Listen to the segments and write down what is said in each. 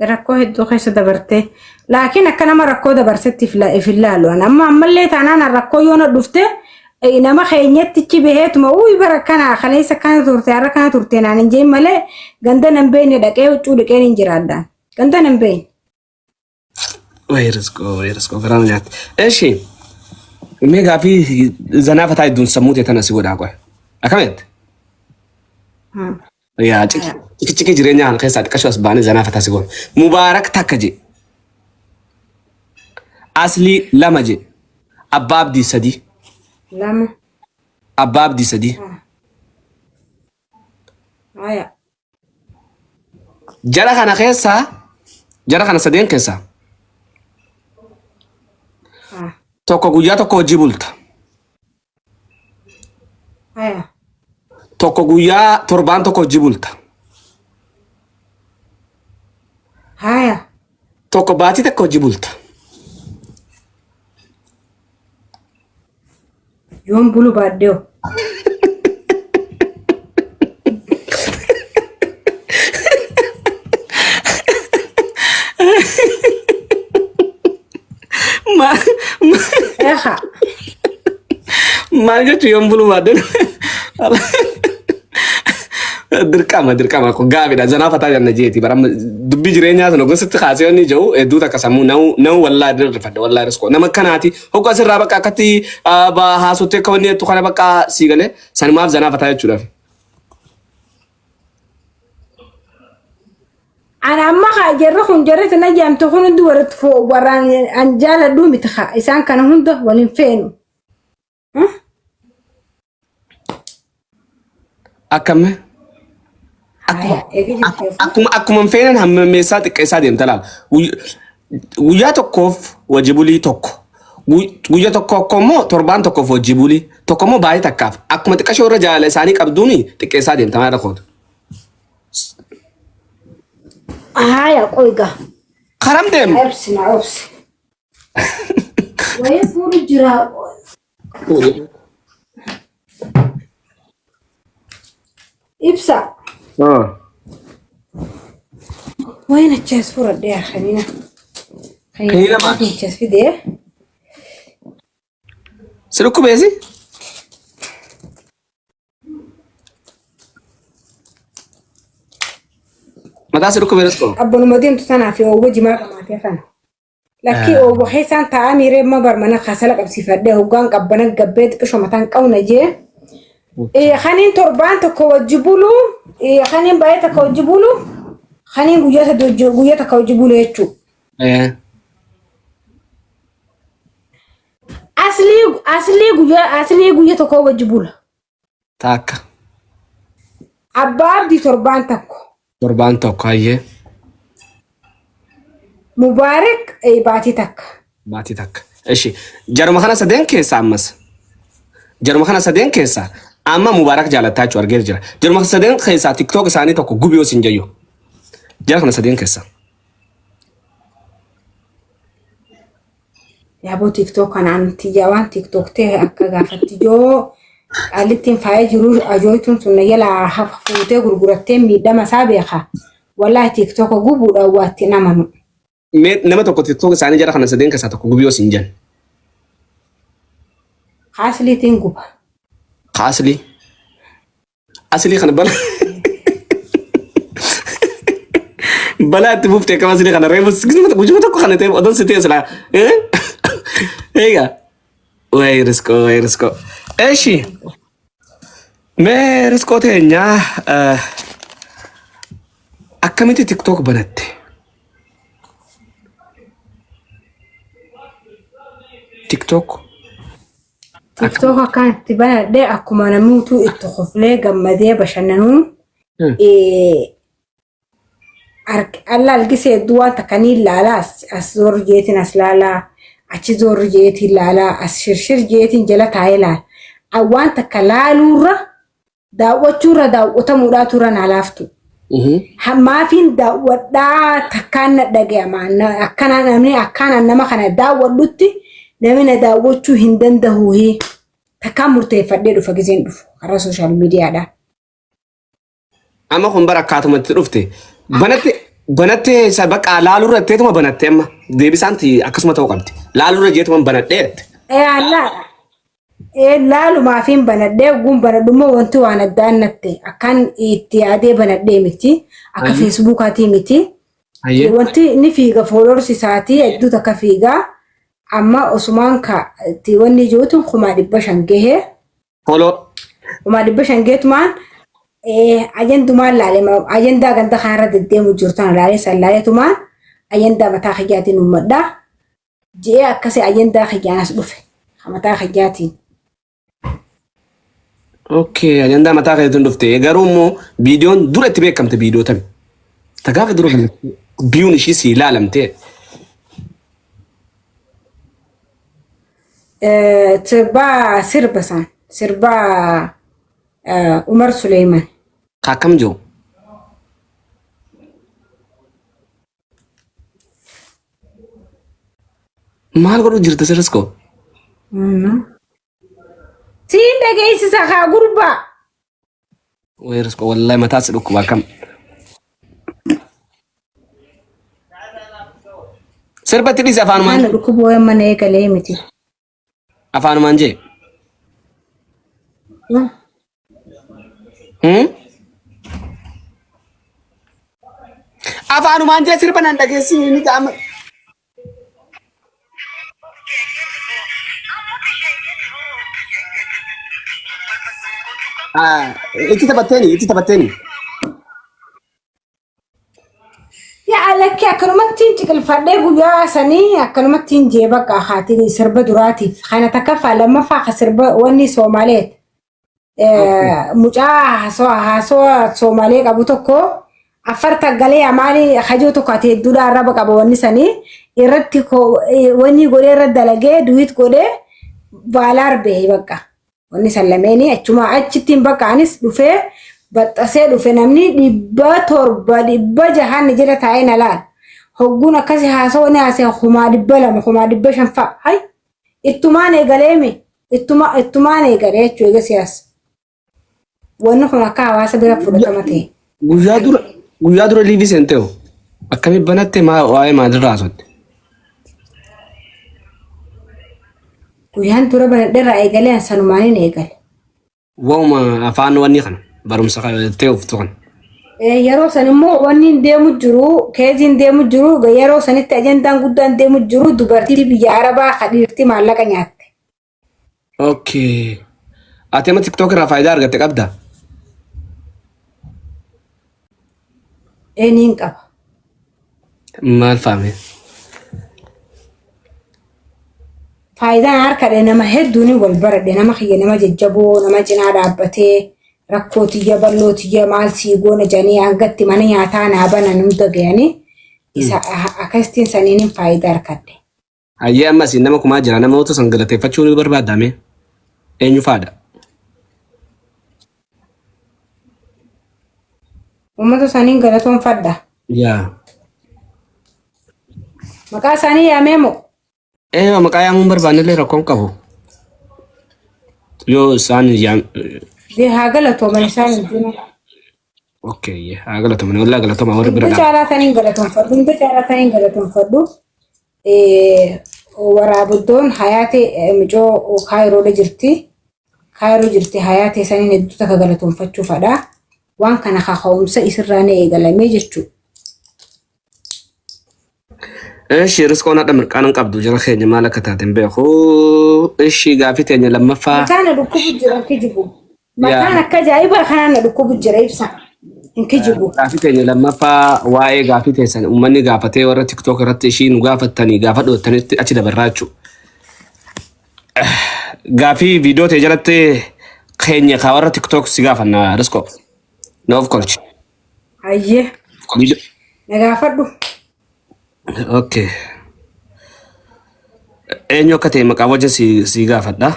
Rakkoo hedduu keessa dabartee. Laakiin akka nama rakkoo dabarsetti if hin laalu. Ani amma ammallee taanaan an rakkoo yoo na dhufte nama keenyatti ichi baheetuma uyi bara kana kaleessa akkana turte har'a kana turte naan hin jeen malee ganda nan beekne dhaqee huccuu dhiqeen hin jiraadhaan. Ganda nan beekne. Wayi riskoo wayi riskoo garaa na nyaatti. Eshi mee gaafii zanaa fataa idduun sammuu tee tana si godhaa qoy. Akkam jette? Yaa ciki jireenyaa kana keessaa xiqqashoo as baanee zanaa fataa si godha. Mubaarak takka je. Aslii lama je. Abbaa Abdii sadii. Lama. Abbaa Abdii sadii. Haya. Jara kana keessaa jara kana sadeen keessaa tokko guyyaa tokko hojii bulta. Haya. Tokko guyyaa torbaan tokko hojii bulta. Haya. Tokko baatii takka hojii bulta. Yoon bulu baadhee hoo? Eekaa. Maal jechuun yoon bulu baadhee? Dirqama dirqama kun gaafidha. Zanaa fataa janna jeeti. Bara amma dubbii jireenyaa sana gosatti kaasee inni jiru hedduu takka sammuu na'uu na'uu wallaahi dirrifadhe wallaahi riskoo nama kanaati. Hoggu asirraa bakka akkatti haasottee akka wanni jettu kana bakka sii galee sanumaaf zanaa fataa jechuudhaaf. Ana amma kaa jarri kun jarri tana jaamte kun hundi warra warraan an jaaladhuu miti kaa isaan kana hunda waliin feenu. Akkam Haya, eegi jirteefu. akkuma akkuma hin feenan hammeessaa xiqqeessaa deemta laala. Guyyaa tokkoof wajji bulii tokko. Guyyaa tokko tokko immoo torbaan tokkoof wajji bulii tokko immoo baay'ee takkaaf akkuma xiqqashoo irra jaalala isaanii qabduuni xiqqeessaa deemta maal rakkootu. Haya, qoyga. Karam deemu. Obsi na obsi. Wayii fuudhu jira. Ibsa. Wayin achi as fudhadhee kanina. Kanina maal? Achi as fidee. Si dhukkubeesi? Mataa si dhukkubee rakkoo? Abbanuma deemtu tanaaf oowwa jimaa qamaatee kana. Lakkii oowwa keessaan taa'aa miiree amma bar mana kasala qabsiifadhee hoggaan qabbana gabbee xiqqisho mataan qabna jee. Kaniin torbaan tokko wajji bulu, kaniin baay'ee takka wajji bulu, kaniin guyyaa sadii wajji guyyaa takka wajji bulu jechuudha. Aslii aslii guyyaa aslii guyya tokko wajji bula. Takka. Abbaa abdii torbaan tokko. Torbaan tokko hayyee. Mubaarak baatii takka. Baatii takka. Ishi jaruma kana sadeen keessa ammas. Jaruma kana sadeen keessa amma Mubaarak jaalattaa jechuu argee jira. Jaruma kana sadeen keessaa TikTok isaanii tokko gubi yoo sin jayyo. Jara kana sadeen keessa. Yaaboo TikTok kanaan tiyyaa waan TikTok ta'e akka gaafatti joo qaallittiin faaya jiru ajooytuun sun na jalaa hafa fuutee gurgurattee miidhama isaa beeka. Wallaahi TikTok gubuudhaan waa itti hin amanu. Mee nama tokko TikTok isaanii jara kana sadeen keessaa tokko gubi yoo sin jan. Haasliitiin guba. Haasli. Asilii kana bala balaa itti buuftee akkam asilii kana reefu gujuma tokko kana ta'e odoon si ta'e silaa eegaa wayi riskoo wayi riskoo eshi mee riskoo teenyaa akkamitti tiktook banatte tiktook TikTok akkaan itti banadhe akkuma namuutuu itti koflee gammadee bashannanuu alla algisee hedduu waan takka ni ilaalaa as zoorri jeetiin as laalaa achi zoorri jeetiin laalaa as shirshir jeetiin jala taa'ee laala. Waan takka laaluurra Daawwachuurra daawwatamuudhaatu irra naa laaftu. Maafiin daawwadhaa takkaan na dhagayama. Akkanaan namni akkaanaan nama kana daawwadhutti namni na daawwachuu hin dandahu. Takkaan murteeffadhee dhufa gizeen dhufu karaa sooshaal miidiyaadhaa. Amma kun bara akkaatuma itti dhufte. Banatti Banattee isa bakka laalurra jetteetuma banattee amma deebisaan akkasuma ta'uu qabdi. Laalurra jeetuma banadhee jette. Allaadha. Laalumaafin banadhee ogguun banadhummoo wanti waan addaan natte akkaan itti yaadee banadhee miti akka feesbuukaatii miti. Wanti inni fiiga followers isaatii hedduu takka fiigaa amma osumaan ka itti wanni jiruutu 500,000 gahee. Follow. 500,000 geetumaan ajandumaan laale ajandaa ganda kanarra deddeemu jirtu tana laalee san laaleetumaan ajandaa mataa kiyyaatiin uummadha. Ji'ee akkasii ajandaa kiyyaan as dhufe mataa kiyyaatiin. Okay, ajandaa mataa keetiin dhufte. Garuu immoo viidiyoon dura itti beekamte viidiyoo tami? Ta gaafa dura biyuun ishii si ilaalamte. Sirbaa sirba san sirbaa Umar Suleeman. Akkam jiru? Maal godhu jirta sirriskoo? Siin dhageessisa kaa gurbaa. Way riskoo wallahi mataa si dhukkuba akkam. Sirbatti dhiisi afaanumaan. Maal dhukkuba wayi mana eegalee miti. Afaanumaan jee. Hmm? Afaanumaan jee sirba nan dhageessini ni ta'ama. Ah, itti taphatteeni itti taphatteeni. Yaa lakkee akkanumatti hin ciqilfadhee guyyaa sanii akkanumatti hin jee bakka haatiin sirba duraatiif kana takkaffaa lammaffaa ka sirba wanni Soomaaleet. Mucaa haasawaa Soomaalee qabu tokko Affar taggalee amaanii hajoo tokko ati hedduudha arraba qaba wanni sanii irratti wanni godhee irra dalagee duwit godhee vaalaar ba'e bakka. Wanni san lameeni achuma achittiin bakka anis dhufee baxxasee dhufe namni 700 600 jala taa'ee na laala. Hogguun akkasi haasawaa ni haasa'e 200,000 500,000 fa'a. Hay ittumaan eegaleemi ittumaan eegalee jechuudha eega siyaasa. Wanni kun akka hawaasa bira fudhatama ta'e. Guyyaa dura liivii seentee hoo? Akkamitti banatte maa waa'ee maalirraa haasotte? Guyyaan dura banadhe irraa eegalee an sanumaan eegale. Waa'uma afaan wanni kana barumsa ta'e uftu kana. Yeroo san immoo wanni hin deemu jiru keeziin deemu jiru yeroo sanitti ajandaan guddaan deemu jiru dubartii biyya Arabaa ka dhiirti maallaqa nyaatte. Okay. Ati amma TikTok irraa faayidaa argatte qabdaa? Ee niin qaba. Maal faame? Faayidaan harkadhe nama hedduun wal baradhe nama kiyya nama jajjaboo nama cinaa dhaabbatee rakkoo tiyya bal'oo tiyya maal sii goona jedhanii hangatti mana nyaataa naa banan hunda gahanii isa akkasittiin saniin faayidaa harkadhe. Hayyee amma asiin nama kumaa jira namoota san galateeffachuu ni barbaaddaa mee? Eenyu faadha? Uummata isaaniin galatoonfadha. Yaa. Maqaa isaanii yaamee moo? Ee maqaa yaamuun barbaannellee rakkoon qabu. Yoo isaan yaam. Haa galatooman isaan hundinuu. Okay, haa galatoomani wallaahi galatooma warri bira Hunda dhaabatan. caalaa taniin galatoonfadhu. Hunda caalaa taniin galatoonfadhu. Waraabuddoon hayaate micoo kaayiroodha jirti. Kaayiroo jirti hayaate saniin hedduu takka galatoonfachuu fadha. Waan kana kaka'umsa isirraa ni eegalamee jechuudha. Eshi riskoon hadha mirqaan hin qabdu jara keenya maal akka taate hin beeku. Eshi gaafii teenya lammaffaa. Mataan na dhukkubu jira hin kijibu. Mataan akka ajaa'ibaa kanaan na dhukkubu jira ibsa. Hin kijibu. Gaafii teenya lammaffaa waa'ee gaafii teessan uummanni gaafatee warra TikTok irratti ishii nu gaafattanii gaafa dhootanitti achi dabarraa jechuudha. Gaafii viidiyoo ta'e jalatti keenya kaa warra TikTok si gaafanna riskoo. Na of kolchi. Hayyee. Na gaafadhu. Okay. Eenyu akka ta'e maqaa wajjin si gaafadha.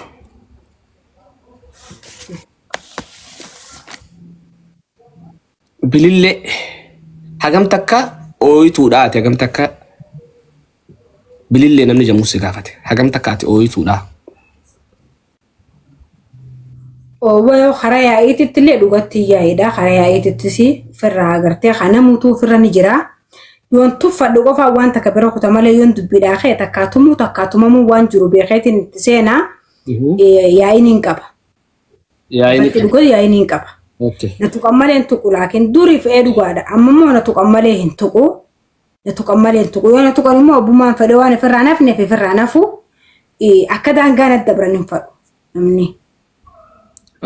Bilillee hagam takka ooyituudha ati hagam takka bilillee namni jammuu si gaafate hagam takka ati ooyituudha. Oowwa karaa yaa'iititti illee dhugatti yaa'idha. Karaa yaa'iitittis ofirraa agartee kana mutuu ofirra ni jira. Yoon tuffadhu qofaa waan takka bira kuta malee yoon dubbiidhaa ka'e takkaa tumuu takkaa tumamuu waan jiru beekeetiin itti seenaa yaa'iin hin qaba. Yaa'iin Lafatti dhugaa yaa'iin hin qaba. Okay. Na tuqan malee hin tuqu laakiin durii fe'ee dhugaadha. Amma immoo na tuqan malee hin tuqu. Na tuqan malee hin tuqu. Yoo na tuqan immoo abbummaan fedhe waan ofirraa nafneef ofirraa nafu akka daangaa na dabran hin fedhu namni.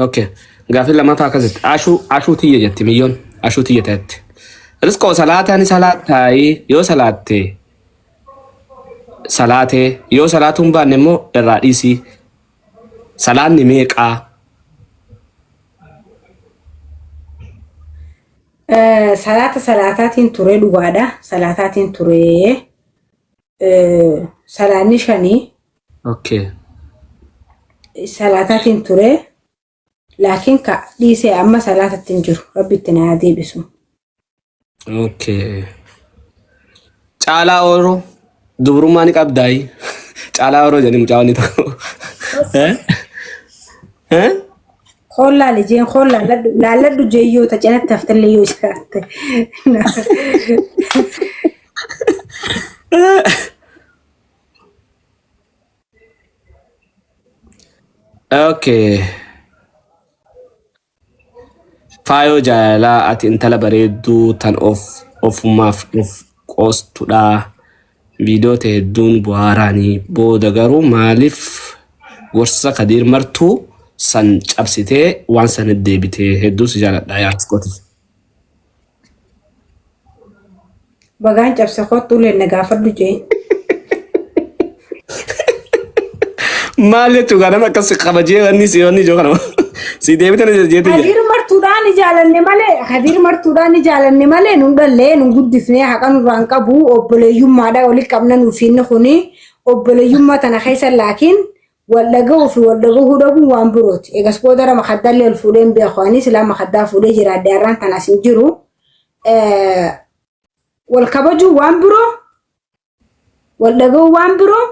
Okay. Gaaffii lammaffaa akkasitti. Ashuu ashuu tiyya jetti miyyoon. Ashuu tiyya ta'etti. Risqoo salaataa ni salaattaayi yoo salaatte salaatee yoo salaatuu hin baanne immoo irraa dhiisii. Salaanni meeqaa? Salaata salaataatiin ture dhugaadha. Salaataatiin ture. Salaanni shanii Okay. Salaataatiin ture. Laakiin ka dhiisee amma salaatatti hin jiru. Rabbi itti na haa deebisu. Okay. Caalaa Ooroo dubrummaa ni qabdaayi. Caalaa Ooroo jedhanii mucaa wanni tokko. Eh? Eh? Hoollaa lijeen hoollaa laalladhu jeeyyoota cinatti haftallee yoo jiraatte. Okay. Faayoo jaalalaa ati intala bareedduu tan of ofumaaf of qoostudha. Viidiyoo ta'e hedduun bu'aaraanii booda garuu maaliif gorsa Kadiir Martuu san cabsitee waan san deebitee hedduu si jaaladha yaa Asqooti. Bagaan cabse kottu uleen na gaafadhu jee. Maal jechuudha nama akkas kabajee wanni si wanni ijoo kana si deebitee jeetii jira. Kadiir martuudhaan ni jaalanne malee Kadiir martuudhaan ni jaalanne malee nun dhallee nun guddifnee haqa nurraan qabu obboleeyyummaadha walitti qabna nuuf inni kuni obboleeyyummaa tana keessa laakiin wal dhaga'uu fi wal dhaga'uu dhabuun waan birooti. Egas booda gara makaddaallee ol fuudhee hin beeku. Ani silaa makaddaa fuudhee jiraadhe har'aan tanaas hin jiru. Wal kabajuu waan biroo, wal dhaga'uu waan biroo,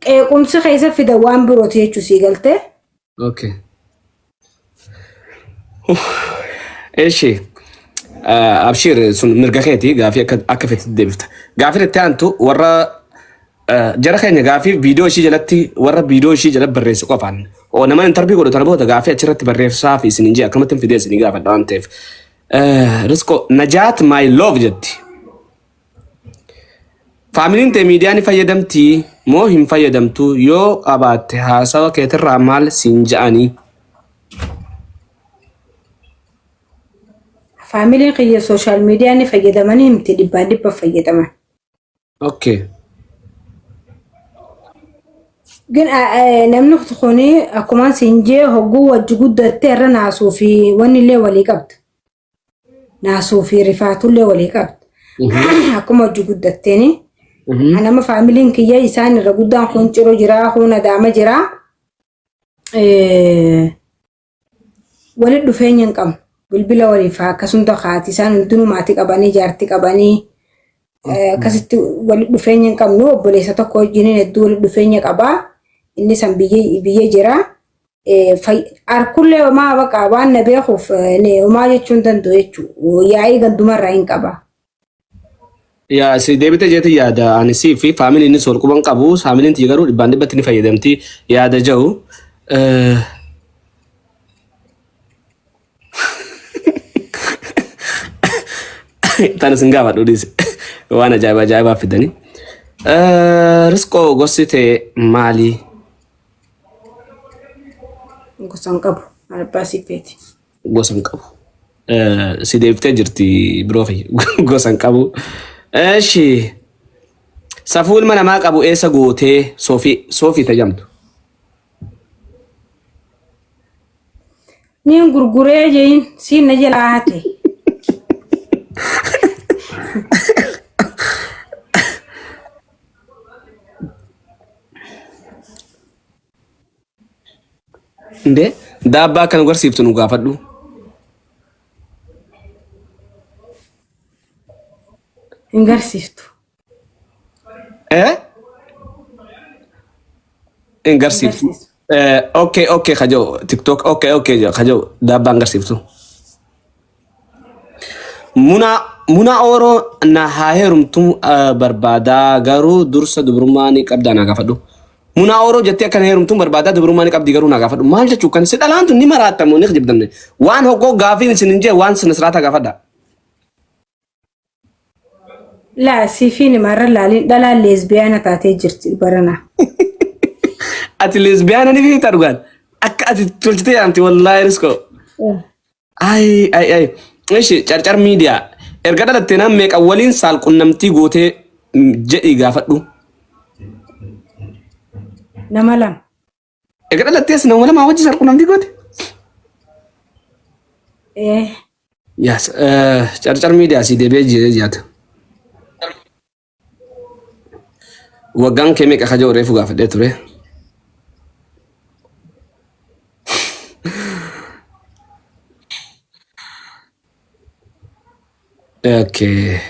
qeequmsi keessa fida waan birooti jechuu sii galtee. Okay. Eshi abshir sun mirga keeti gaafii akka akka feetetti deebifta. Gaafiin itti aantu warra jara keenya gaafii viidiyoo ishii jalatti warra viidiyoo ishii jala barreessu qofaan oo nama intarvii godhu tana booda gaafii achirratti barreessaa fi isin hin jee akkamatti hin fidee isin gaafadha waan ta'eef. Risqo Najaat my love jetti. Faamiliin tee miidiyaa ni fayyadamtii moo hin fayyadamtu yoo qabaatte haasawa keetirraa maal siin ja'anii? Faamiliin kiyya sooshaal miidiyaa ni fayyadamanii miti dhibbaan dhibba fayyadaman. Okay. Gin namni kun akkuma siin jee hogguu wajji guddatte irra naasuu fi wanni illee walii qabda. Naasuu fi rifaatullee walii qabda. Akkuma hojii guddatteeni. Anama faamiliin kiyya isaan irra guddaan kun ciroo jira, kun adaama jira. Walitti dhufeenya hin qabnu. Bilbila waliif haa akkasuma haati isaan hundinuu maatii qabanii jaartii qabanii akkasitti walitti dhufeenya hin qabnu. Obboleessa tokko wajjin hedduu walitti dhufeenya qabaa. Inni san biyya jira. Harkullee homaa baqa waan na beekuuf homaa jechuu hin danda'u jechuudha. Yaa'ii gandumarraa hin qaba. Yaa si deebite jeeti yaada ani sii fi faamiliinis wal quban qabu faamiliin tiyya garuu dhibbaan dhibbatti ni fayyadamti yaada ja'u. Tan isin gaafadhu dhiise waan ajaa'iba ajaa'ibaa fidanii. Risqoo gosti ta'e maali? Gosa hin qabu. Abbaa siifeeti. Gosa hin qabu. Si deebiftee jirti biroo fi gosa hin qabu. Eshi safuu ilma namaa qabu eessa gootee soofii soofii tajamtu. Niin gurguree jeyin siin na jalaa hate. Indee daabbaa akka nu garsiiftu nu gaafadhu. Hin garsiiftu. Eh? Hin garsiiftu. Garsiisu. Okay okay kajoo TikTok okay okay kajoo daabbaa hin garsiiftu. Munaa Muna Ooroo na haa heerumtu barbaadaa garuu dursa dubrummaa ni qabdaa naa gaafadhu. Muna Ooroo jettee akka na heerumtu barbaadaa dubrummaa ni qabdi garuu naa gaafadhu. Maal jechuu kan si dhalaan tun ni maraattamu ni kijibdamne. Waan hoggoo gaafiin isin hin jee waan sina siraataa gaafadha. Laa siifii nimarra laaliin dhalaan leesbiyaana taatee jirti barana. Ati leesbiyaana ni beektaa dhugaan. Akka ati tolchitee yaamti wallaahi riskoo. Ay ay ay. Ishi carcar miidiyaa. Erga dhalattee nama meeqa waliin saalqunnamtii gootee jedhii gaafadhu. Nama lama. Erga dhalattees nama lamaa wajji saalqunnamtii goote. Ee. Yaas carcar miidiyaa si deebi'ee jiree jaata. Waggaan kee meeqa kaja reefu gaafadhee ture. Okay.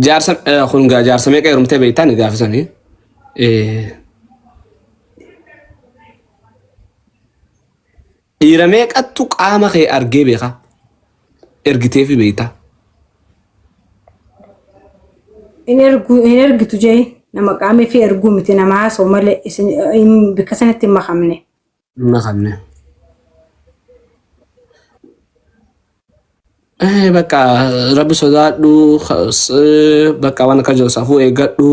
Jaarsa kun gaa jaarsa meeqa heerumtee beektaa ni gaafisanii. Dhiira meeqattu qaama kee argee beeka? Ergiteefi beektaa? Hin ergu hin ergitu jee nama qaamii fi erguu miti nama haasa'u malee isin bakka sanatti hin makamne. Hin makamne. Bakka rabbi sodaadhu bakka waan akka jiru safuu eeggadhu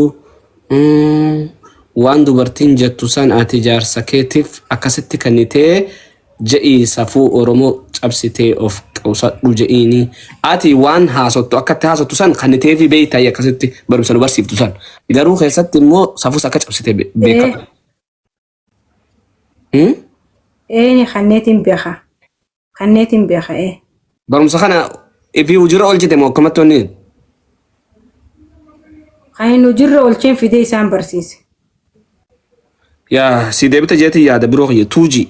waan dubartiin jettu san ati jaarsa keetiif akkasitti kennitee je'ii safuu Oromoo cabsitee of qusadhu je'iini ati waan haasottu akkatti haasottu san kenniteefi beektaa akkasitti barumsa nu barsiiftu san garuu keessatti immoo safuus akka cabsite beekadhu. Ee kanneetiin beeka. Kanneetiin beeka ee. Barumsa kana ifii hojiirra oolchite moo akkamatti wanni Kan inni hojiirra oolcheen fidee isaan barsiise. Yaa si deebite jeetii yaada biroo kiyya tuuji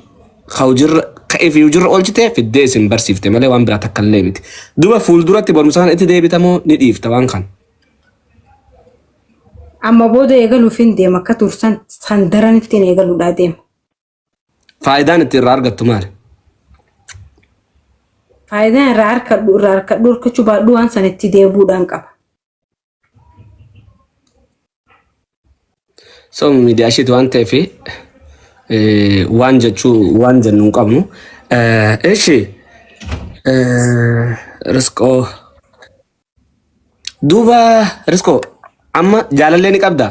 ka hojiirra ka ifii hojiirra oolchite fiddee isin barsiifte malee waan biraa takka illee miti. Duba fuulduratti barumsa kana itti deebita moo ni dhiifta waan kana? Amma booda eegaluuf hin deema akka tursan san daran ittiin eegaluudhaa deema. Faayidaan itti irraa argattu maali? Faayidaan irraa harkadhu irraa harkadhu harkachuu baadhu waan san itti deebi'uudhaan qaba. So miidiyaa isheeti waan ta'eef waan jechuu waan jennu hin qabnu. Ishi Risqoo duuba Risqoo amma jaalallee ni qabdaa?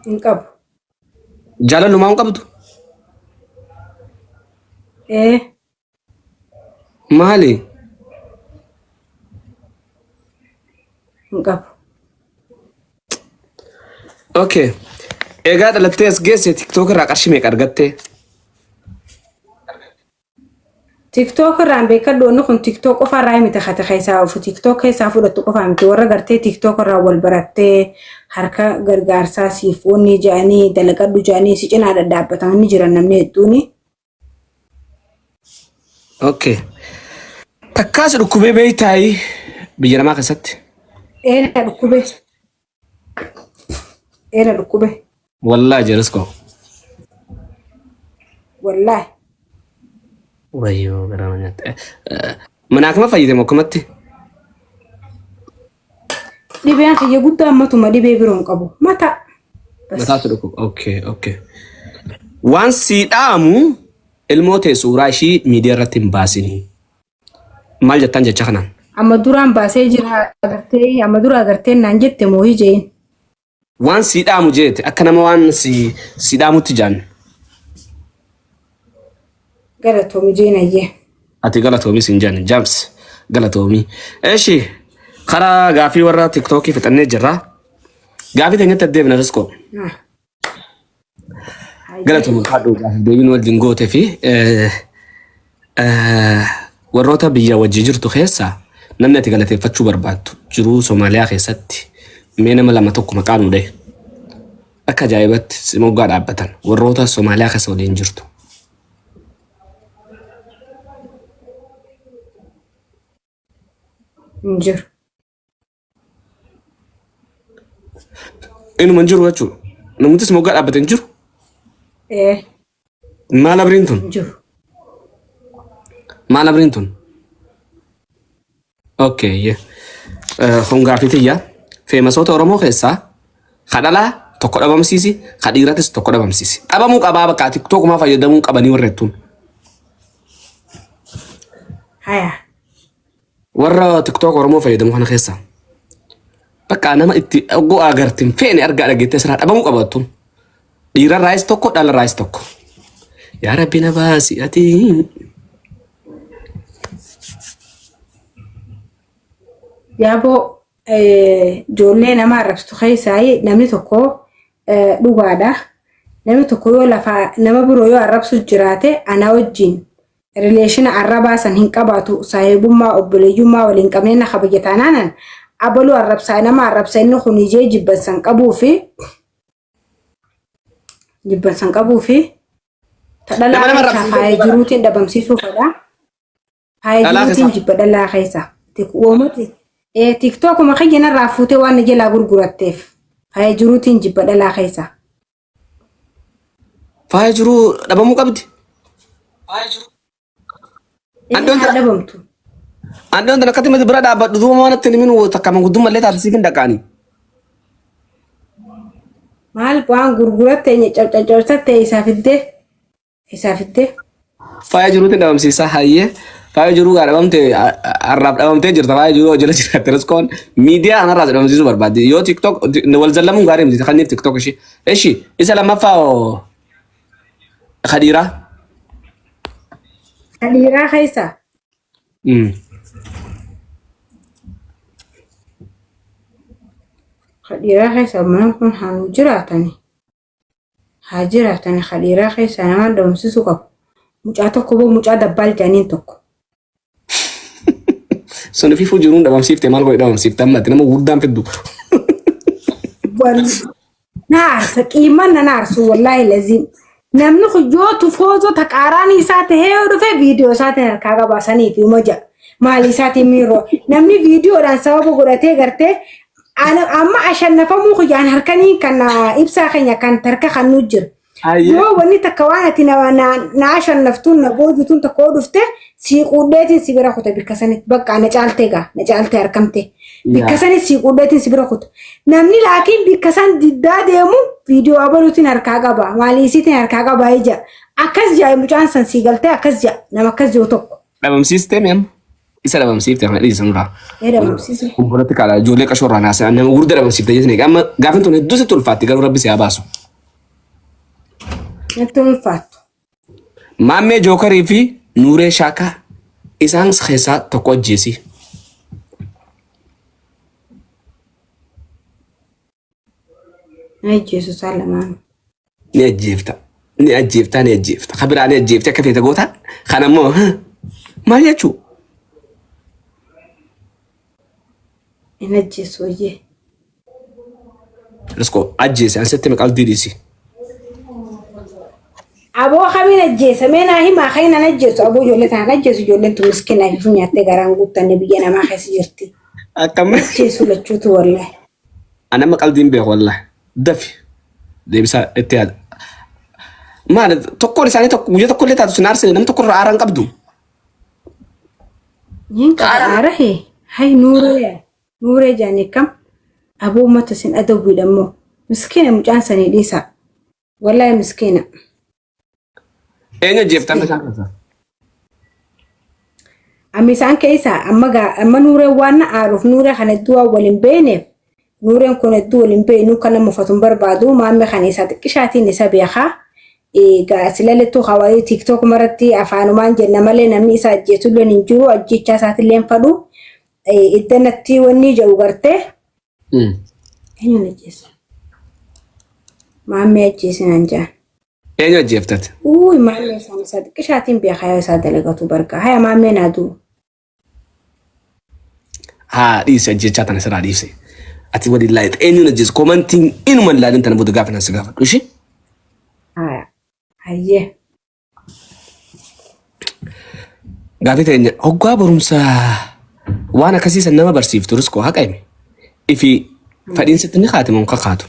Hin qabu. Jaalallumaa hin qabdu? Ee. Maali? Hin qabu. Okay. Egaa dhalattee as geesse TikTok irraa qarshii meeqa argattee? TikTok irraan beekadhu wanni kun TikTok qofa irraa miti kate keessaa ofu TikTok keessaa fudhattu qofa miti warra gartee TikTok irraa wal barattee harka gargaarsaa siif wanni jedhanii dalagadhu jedhanii si cinaa dhadhaabbatan ni jiran namni hedduuni. Okay. Takkaas dhukkubee beektaayi biyya namaa keessatti. Eena dhukkube. Eena dhukkube. Wallaahi jeeriskoo. Wallaahi. Wayyoo garaa na nyaatte. Mana akkama fayyite moo akkamatti? Dhibeen kiyya guddaa ammatuma dhibee biroo hin qabu. Mataa. Bas. Mataatu dhukkuba. Okay, okay. Waan sii dhaamu ilmoo tee suuraa ishii miidiyaa irratti hin baasinii. Maal jettaan jecha kanaan? Amma duraan baasee jira agartee amma dura agartee naan jette moohii jeen. Waan sii dhaamu jeete akka nama waan si si dhaamutti jaan. Galatoomi jeen ayyee. Ati galatoomi siin jaan Jaams galatoomi. Eshi karaa gaafii warra tiktookii fixannee jirra. Gaafii teenyatti addeebina riskoo. Ah. Galatoomi haadhu gaafii deebiin wajjin goote fi warroota biyya wajji jirtu keessaa namni ati galateeffachuu barbaaddu jiruu Somaaliyaa keessatti mee nama lama tokko maqaa nuu dhahi. Akka ajaa'ibatti si moggaa dhaabbatan warroota Somaaliyaa keessa waliin jirtu. Hin jiru. Inuma hin jiru jechuudha. Namuttis moggaa dhaabbate hin jiru. Ee Maal abriin tun? hin jiru. Maal abriin tun? Okay. Yeah. Kun gaaffii tiyya. Feemasoota Oromoo keessaa ka dhalaa tokko dhabamsiisi, ka dhiiratis tokko dhabamsiisi. Dhabamuu qabaa bakka tiktookumaa fayyadamuu qabanii warra jettuun. Haya. Warra tiktook Oromoo fayyadamu kana keessaa. Bakka nama itti oggoo agartin feene argaa dhageettee asirraa dhabamuu qabattuun. Dhiirarraayis tokko dhalarraayis tokko. Yaa Rabbi na baasi ati. Yaaboo ijoollee nama arrabsitu keessaa namni tokko dhugaadha. Namni tokko yoo lafa nama biroo yoo arrabsu jiraate ana wajjin relation arrabaa san hin qabaatu saahibummaa obboleeyyummaa waliin qabnee na kabaja taanaanan abaluu arrabsaa nama arrabsa inni kun ijee jibbansan qabuu fi jibbansan qabuu fi ta dhalaa Nama nama keessaa arrabsiisuu faaya jibba. jiruutiin dhabamsiisuu fedha. Faaya Dhalaa jiruutiin keessaa. jibba dhalaa keessa. Uumati tiktookuma kiyya narraa fuutee waan na jalaa gurguratteef faaya jiruutiin jibba dhalaa keessa. Faaya jiruu dhabamuu qabdi. Inni Andoon haa tana dhabamtu. andoon tana akkatti miti bira dhaabbadhu duuba waan itti himin takka manguddummaa illee taate siif hin dhaqaani. Maal waan gurguratte caccabsatte isaa fiddee isaa fiddee. Faaya jiruutiin dhabamsiisaa hayyee. Faaya jiruu gaa dhabamte har'aaf dhabamtee jirta faaya jiruu jala jiraatte riskoon miidiyaa kanarraas dhabamsiisuu barbaaddi. Yoo tiktok wal zallamuun gaarii miti kanniif tiktok ishee. Eshi isa lammaffaa hoo ka dhiiraa. Ka dhiiraa keessa Ka dhiiraa keessa mana kun haa nu jiraatani. Haa jiraatani ka dhiiraa keessa nama dhabamsiisuu qabu. Mucaa tokko boo mucaa dabbaal jedhaniin tokko. Sun ififuu jiruun dhabamsiifte maal godhe dhabamsiifte ammatti nama guddaan fiddu. Na aarsa qiiman nan aarsu wallaahi laziim. Namni kun yoo tufoozoo taqaaraanii isaa tahee yoo dhufe viidiyoo isaatiin harkaa qabaasanii fi moja. Maali isaatiin miirroo. Namni viidiyoodhaan sababa godhatee gartee amma ashannafamuu kiyyaan harkanii kan ibsaa keenya kan tarka kan nu jira. Hayyee. Yoo wanni takka waan ati na na na ashannaftuun na boojituun tokko yoo dhufte sii quudheetiin si bira kuta bikka sanitti bakka na caaltee gaa na caaltee harkamte. Bikka Yaa. sanitti sii quudheetiin si bira kuta. Namni laakiin bikka san diddaa deemu viidiyoo abaluutiin harkaa qaba maalii isiitiin harkaa qaba ija akkas ja'a mucaan san sii galtee akkas ja'a nama akkas jiru tokko. Dhabamsiistee mi amma? Isa dhabamsiifte kana dhiisa nurraa. Ee dhabamsiise. Obbolatti kaala ijoollee qashoo irraa naasee nama gurguddaa dhabamsiifte jechuun amma gaafin tun hedduu sitti ulfaatti garuu rabbi si haa baasu. Natti ulfaattu. Maammee Jookarii fi Nuuree Shaakaa isaan keessaa tokko ajjeesi. Na ajjeesu isaan lamaan. Ni ajjeefta. Ni ajjeefta ni ajjeefta. Kan biraa ni ajjeefte akka feete goota. Kan ammoo maal jechuu? Hin ajjeesu hoyyee. Riskoo ajjeese an sitti maqal dhiisi. Aboo kamiin ajjeesa mee naa himaa kan nan ajjeesu aboo ijoollee tanaan ajjeesu ijoolleen tun miskiina ifu nyaattee garaan guuttanne biyya namaa keessa jirti. Akkam. Ajjeesu lachuutu wallahi. An amma qaldiin beeku wallahi. Dafi. Deebisaa itti yaada. Maal tokkoon isaanii tokko guyyaa tokko illee taatu sin aarsine namni tokko irraa aaraan qabdu. Niin qaba aara hee hay nuuree nuuree jaanii kam aboo uummata sin adawwiidha immoo miskiina mucaan sanii dhiisaa wallahi miskiina. Eenyu ajjeeftan isaan keessaa? Amma isaan keessaa amma gaa amma nuureen waan na aaruuf nuuree kana hedduu waan waliin beekneef nuureen kun hedduu waliin beeknu kan nama uffatu hin barbaadu maamme kan isaa xiqqishaatiin isa beekaa. Egaa silalettuu hawaayii tiiktook maratti afaanumaan jenna malee namni isa ajjeesullee hin jiru ajjechaa isaatillee hin fadhu. Iddanatti wanni jedhu gartee eenyuun ajjeesa? Maammee ajjeesinaan jedhan. Eenyu ajjeeftate? Uuy maammee isaan isaa xiqqishaatiin beekaa yoo isaa dalagatu bargaa. Haya maammee naa du'u. Haa dhiisi ajjechaa tana sirraa dhiisi. Ati waliin laayit eenyuun ajjeesu komantiin inuma hin laalin tana booda gaafa nan si gaafadhu ishee. Haya. Hayyee. Gaafii teenya hoggaa barumsa waan akkasii san nama barsiiftu riskoo haqa himi. Ifi Fadhiin sitti ni kaati moo hin kakaatu?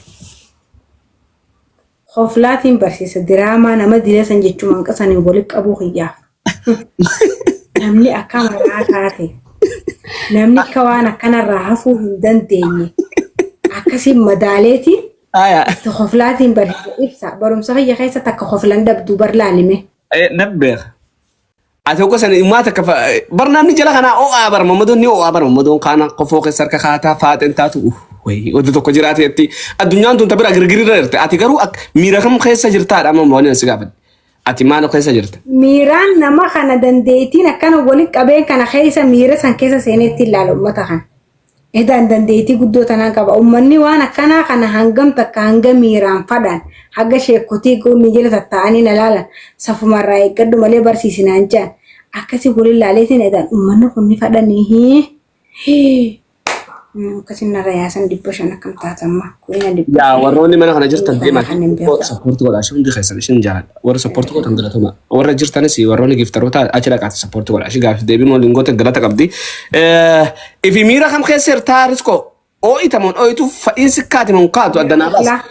Hoflaatiin barsiisa diraamaa nama dila san jechuun hanqasanii walitti qabuu kiyyaaf. Namni akka maraa taate, namni akka waan akkanarraa hafuu hin dandeenye, akkasiin madaaleetiin Aya. itti hoflaatiin barsiisa ibsa. Barumsa kiyya keessa takka hoflan dhabduu bar laalime. Nan beeka. Ati hogga sana immaa takka barnaamni jala kanaa o'aa bara mammadoon ni o'aa bara mammadoon kaana kofoo keessa harka kaataa faaxeen taatu wayii wanti tokko jiraate jetti addunyaan tun ta bira girgirirra jirti ati garuu miira kam keessa jirtaadha amma waan ani si gaafadhe ati maal keessa jirta. Miiraan nama kana dandeettiin akkana walitti qabeen kana keessa miira san keessa seeneetti ilaala uummata kana. Edaan dandeettii guddoo tanaan qaba. Uummanni waan akkanaa kana hangam takka hanga miiraan fadhaan haga sheekotii goonni jala tattaa'anii na laalan safumarraa eeggadhu malee barsiisinaan jedhan. Akkasii waliin laaleetiin edaan uummanni kun ni fadhanii. Akkasiin narra yaasan 500 akkam taatamma. Ku'ina dhibba Yaa shan. warroonni mana kana jirtan Kana deemaa kan hin beeku. support godhaa ishee hundi keessan isheen jaaladha. Warra support godhan galatoma. Warra jirtanis warroonni giftaroota achi dhaqaati support godhaa. Ishee gaafis deebiin waliin goote galata qabdi. Ifi miira kam keessa jirtaa riskoo? Oo'ita moon oo'itu fadhiin sikkaati moon kaatu adda naa baasa. Laa.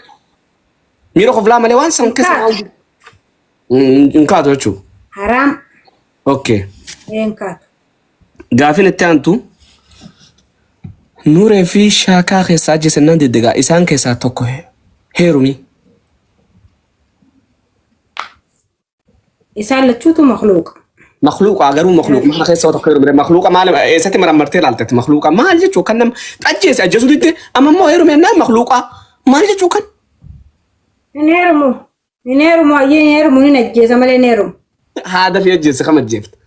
Miira koflaa malee waan san keessa Kaatu. hin kaatu jechuudha. Haraam. Okay. Een kaatu. Gaafin itti aantu Nuuree fi Shaakaa keessaa ajjeesannaan diddigaa isaan keessaa tokko heerumi. Isaan lachuutu makluuqa. Makluuqa garuu makluuqa mana keessa tokko heerumire makluuqa maal eessatti marammartee ilaaltetti makluuqa maal jechuu kan nama ajjeese ajjeesuu didde amma immoo heerume naan makluuqa maal jechuu kan. Hin heerumu. Hin heerumu hayyee hin heerumu hin ajjeesa malee hin heerumu. Haada fi ajjeesse kam ajjeefte.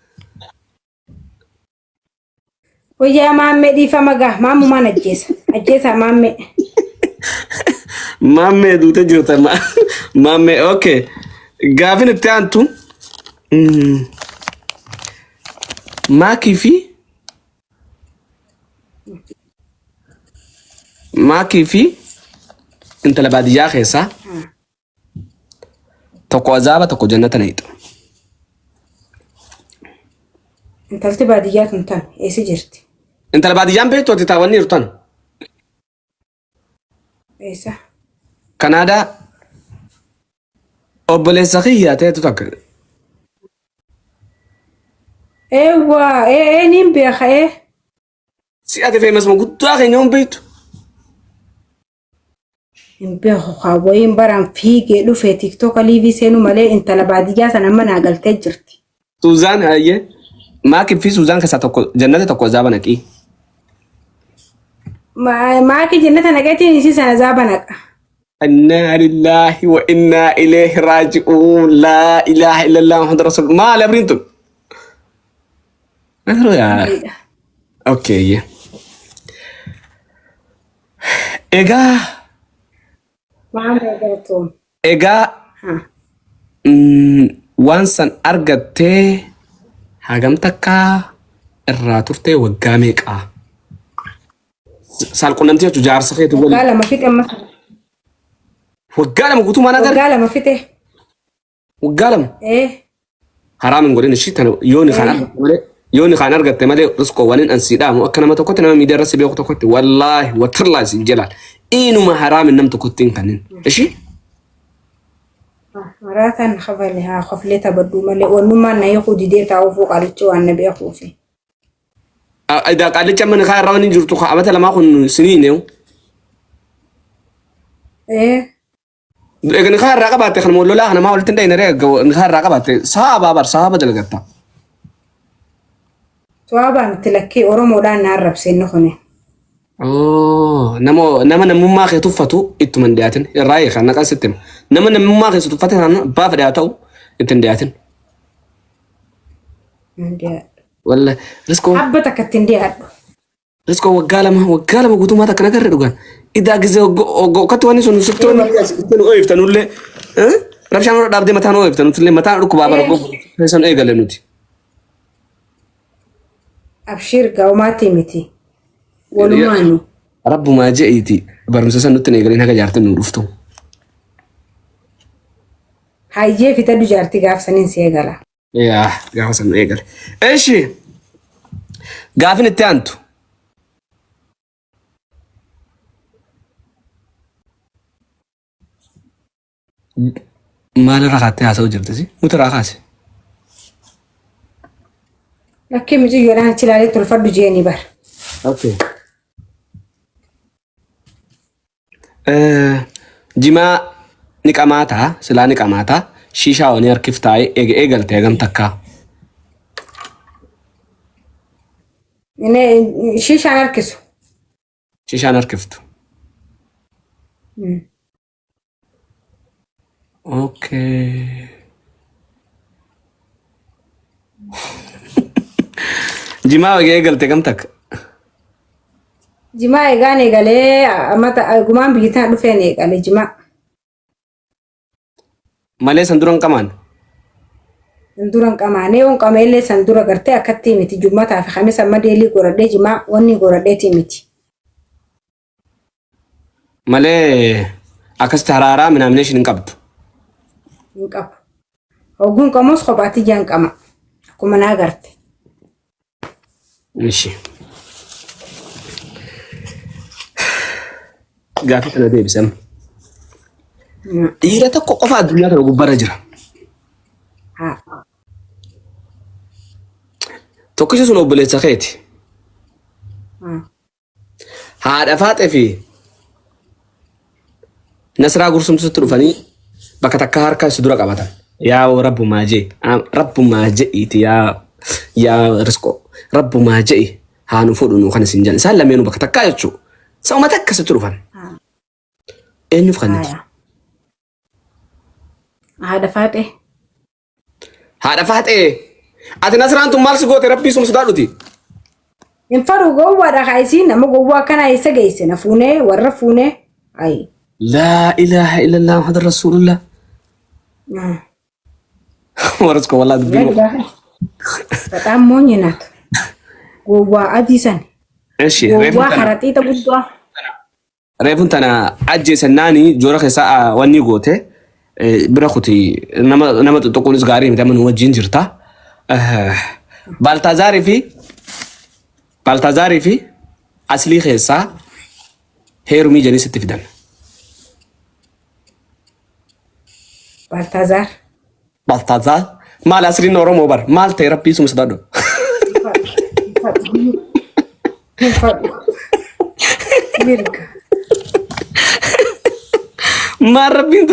Wayyaa maammee dhiifama gaa maammumaan ajjeesa. Ajjeesaa maammee. Maammee duute jirta maammee okay. Gaafin itti aantu maakii fi maakii fi intala baadiyyaa keessaa tokko azaaba tokko jannata naqxa. Intalti baadiyyaa tun tami eessa jirti? Intala baadiyyaan beektu ati taawwanni jirtu tana. Eessa? Kanaadaa obboleessa kiyyaa ta'etu takka. Eewwa ee ee niin beeka ee. Si ati feemasuma guddaa keenya hin beektu. Hin beeku kaa wayiin baraan fiigee dhufe tiktoka liivii seenu malee intala baadiyyaa sana amma naa galtee jirti. Suuzaan hayyee maakii fi Suuzaan keessaa tokko jannata tokko azaaba naqii. Maakii jannata naqeetiin isii sana zaaba naqa. Innaa lillaahi wa innaa ilayhi raaji'uun laa ilaaha illallah Muhammad rasul maali abriin tun? Okay. Egaa Maamee galatoom. egaa Ha. waan san argattee hagam takkaa irraa turtee waggaa meeqaa? Saalqunnamtii jechuun jaarsa keetu Waggaa waliin. 2 fixe amma. Waggaa 2 guutuu mana agarre? Waggaa 2 fixe. Waggaa 2. Ee. Haraam hin godhin ishii tana yooni kaan argatte malee yooni kaan argatte malee riskoo waniin an sii dhaamu akka nama tokkotti nama miidiyaa irra si beeku tokkotti wallaahi watirlaa siin jelaan inuma haraam hin nam tokkotti hin kannin ishii. Maraataan kafale haa koflee taphadhuu malee wannummaan na hiikuu didee taa'uufuu qaalichi waan na beekuufi. Idaa qaalicha amma nikaa irraa wani jirtu amata lamaa kun sinii neewu. Ee. Egaa nikaa irraa qabaatte kan lolaa kana maa walitti hin dhayne ree nikaa irraa qabaatte saaba bar saaba dalagatta. Sawaabaa miti lakkii Oromoodhaan na arrabse inni kuni. Oh, nama nama namummaa kee tuffatu ittuma hin dhiyaatin irraa hiika naqan sitti hima. Nama namummaa kee tuffate sana abbaa fedhe haa ta'u itti hin dhiyaatin. Hin dhiyaadhu. Walla riskoo Abba takka itti hin dhiyaadhu. Riskoo waggaa 2 guutummaa takka nagarre dhugaan. Idaa gizee okkatti wanni sun siftoonni ittiin ooyiftanullee rabshaan warra dhaabdee mataan ooyiftanullee mataan dhukkubaa bara keessan eegale nuti. Abshiir gaa'umaatii miti. Walumaanu. Rabbumaa je'iiti barumsa san nutti hin eegalin haga jaartin nu dhuftu. Hayyee fitadhu jaartii gaafsaniin si eegala. Yaa gaafa san nu eegale. Eshi gaafin itti aantu. Maalirra kaattee haasa'u jirti si? Mutirraa kaase. Lakkii miciyyoodhaan achi ilaalee tolfadhu jeeni bar. Okay. Jimaa ni qamaataa silaa ni qamaataa shiishaa wani harkiftaa eegalte hagam takkaa. Shiishaan harkisu. Shiishaan harkiftu. Okay. Jimaa eegalte hagam takka. Jimaa eegaan eegalee amata gumaan biyyi tana dhufeen eegale jimaa. Malee san dura hin qamaan. San dura hin qamaanee yoon qameellee san dura gartee akkatti miti jummataa fi kamisa amma deelii godhadhee jimaa wanni godhadheetii miti. Malee akkasitti haraaraa minaamination hin qabdu. Hin qabu. Hogguun qamus kophaatti ijaan qama. Akkuma naa garte. Ishi. Gaaffii kana deebisam. Dhiira tokko qofa addunyaa kana gubbaarra jira. Haa. Tokkichi sun obboleessa keeti. Haa. Haadha faaxee fi Nasraa gursumtutti dhufanii bakka takka harka si dura qabatan. Yaa rabbumaa jee rabbumaa je'iiti yaa yaa risqoo rabbumaa je'i haa nu fuudhu nu kan isin jedhan isaan lameenuu bakka takkaa jechuudha. Sa'uma takka sitti dhufan. Eenyuuf kanniti? Haadha faaxee. Haadha faaxee. Ati Nasraan tun maal si goote rabbii sun sodaadhuti. Hin fadhu gowwaadha kaa isiin nama gowwaa akkanaa eessa geesse na fuunee warra fuunee. Ayi. Laa ilaaha illallah Muhammad Rasuulullah. Warras koo wallaa dubbii. Bataam moonyi naatu. Gowwaa adii san. Eshi Gowwaa haraxiixa guddaa. Reefun tana ajjeesannaani joora keessaa wanni goote bira kuti nama nama xuxuquunis gaarii miti amma nu wajjin jirta. Baaltaazarii fi Baaltaazarii fi Aslii keessaa heerumii jedhanii sitti fidan. Baaltaazaar. Baltaazaar maal asliin Oromoo bar maal ta'e rabbii suma sodaadhu. Hin fadhu. Mirga. Maal rabbiin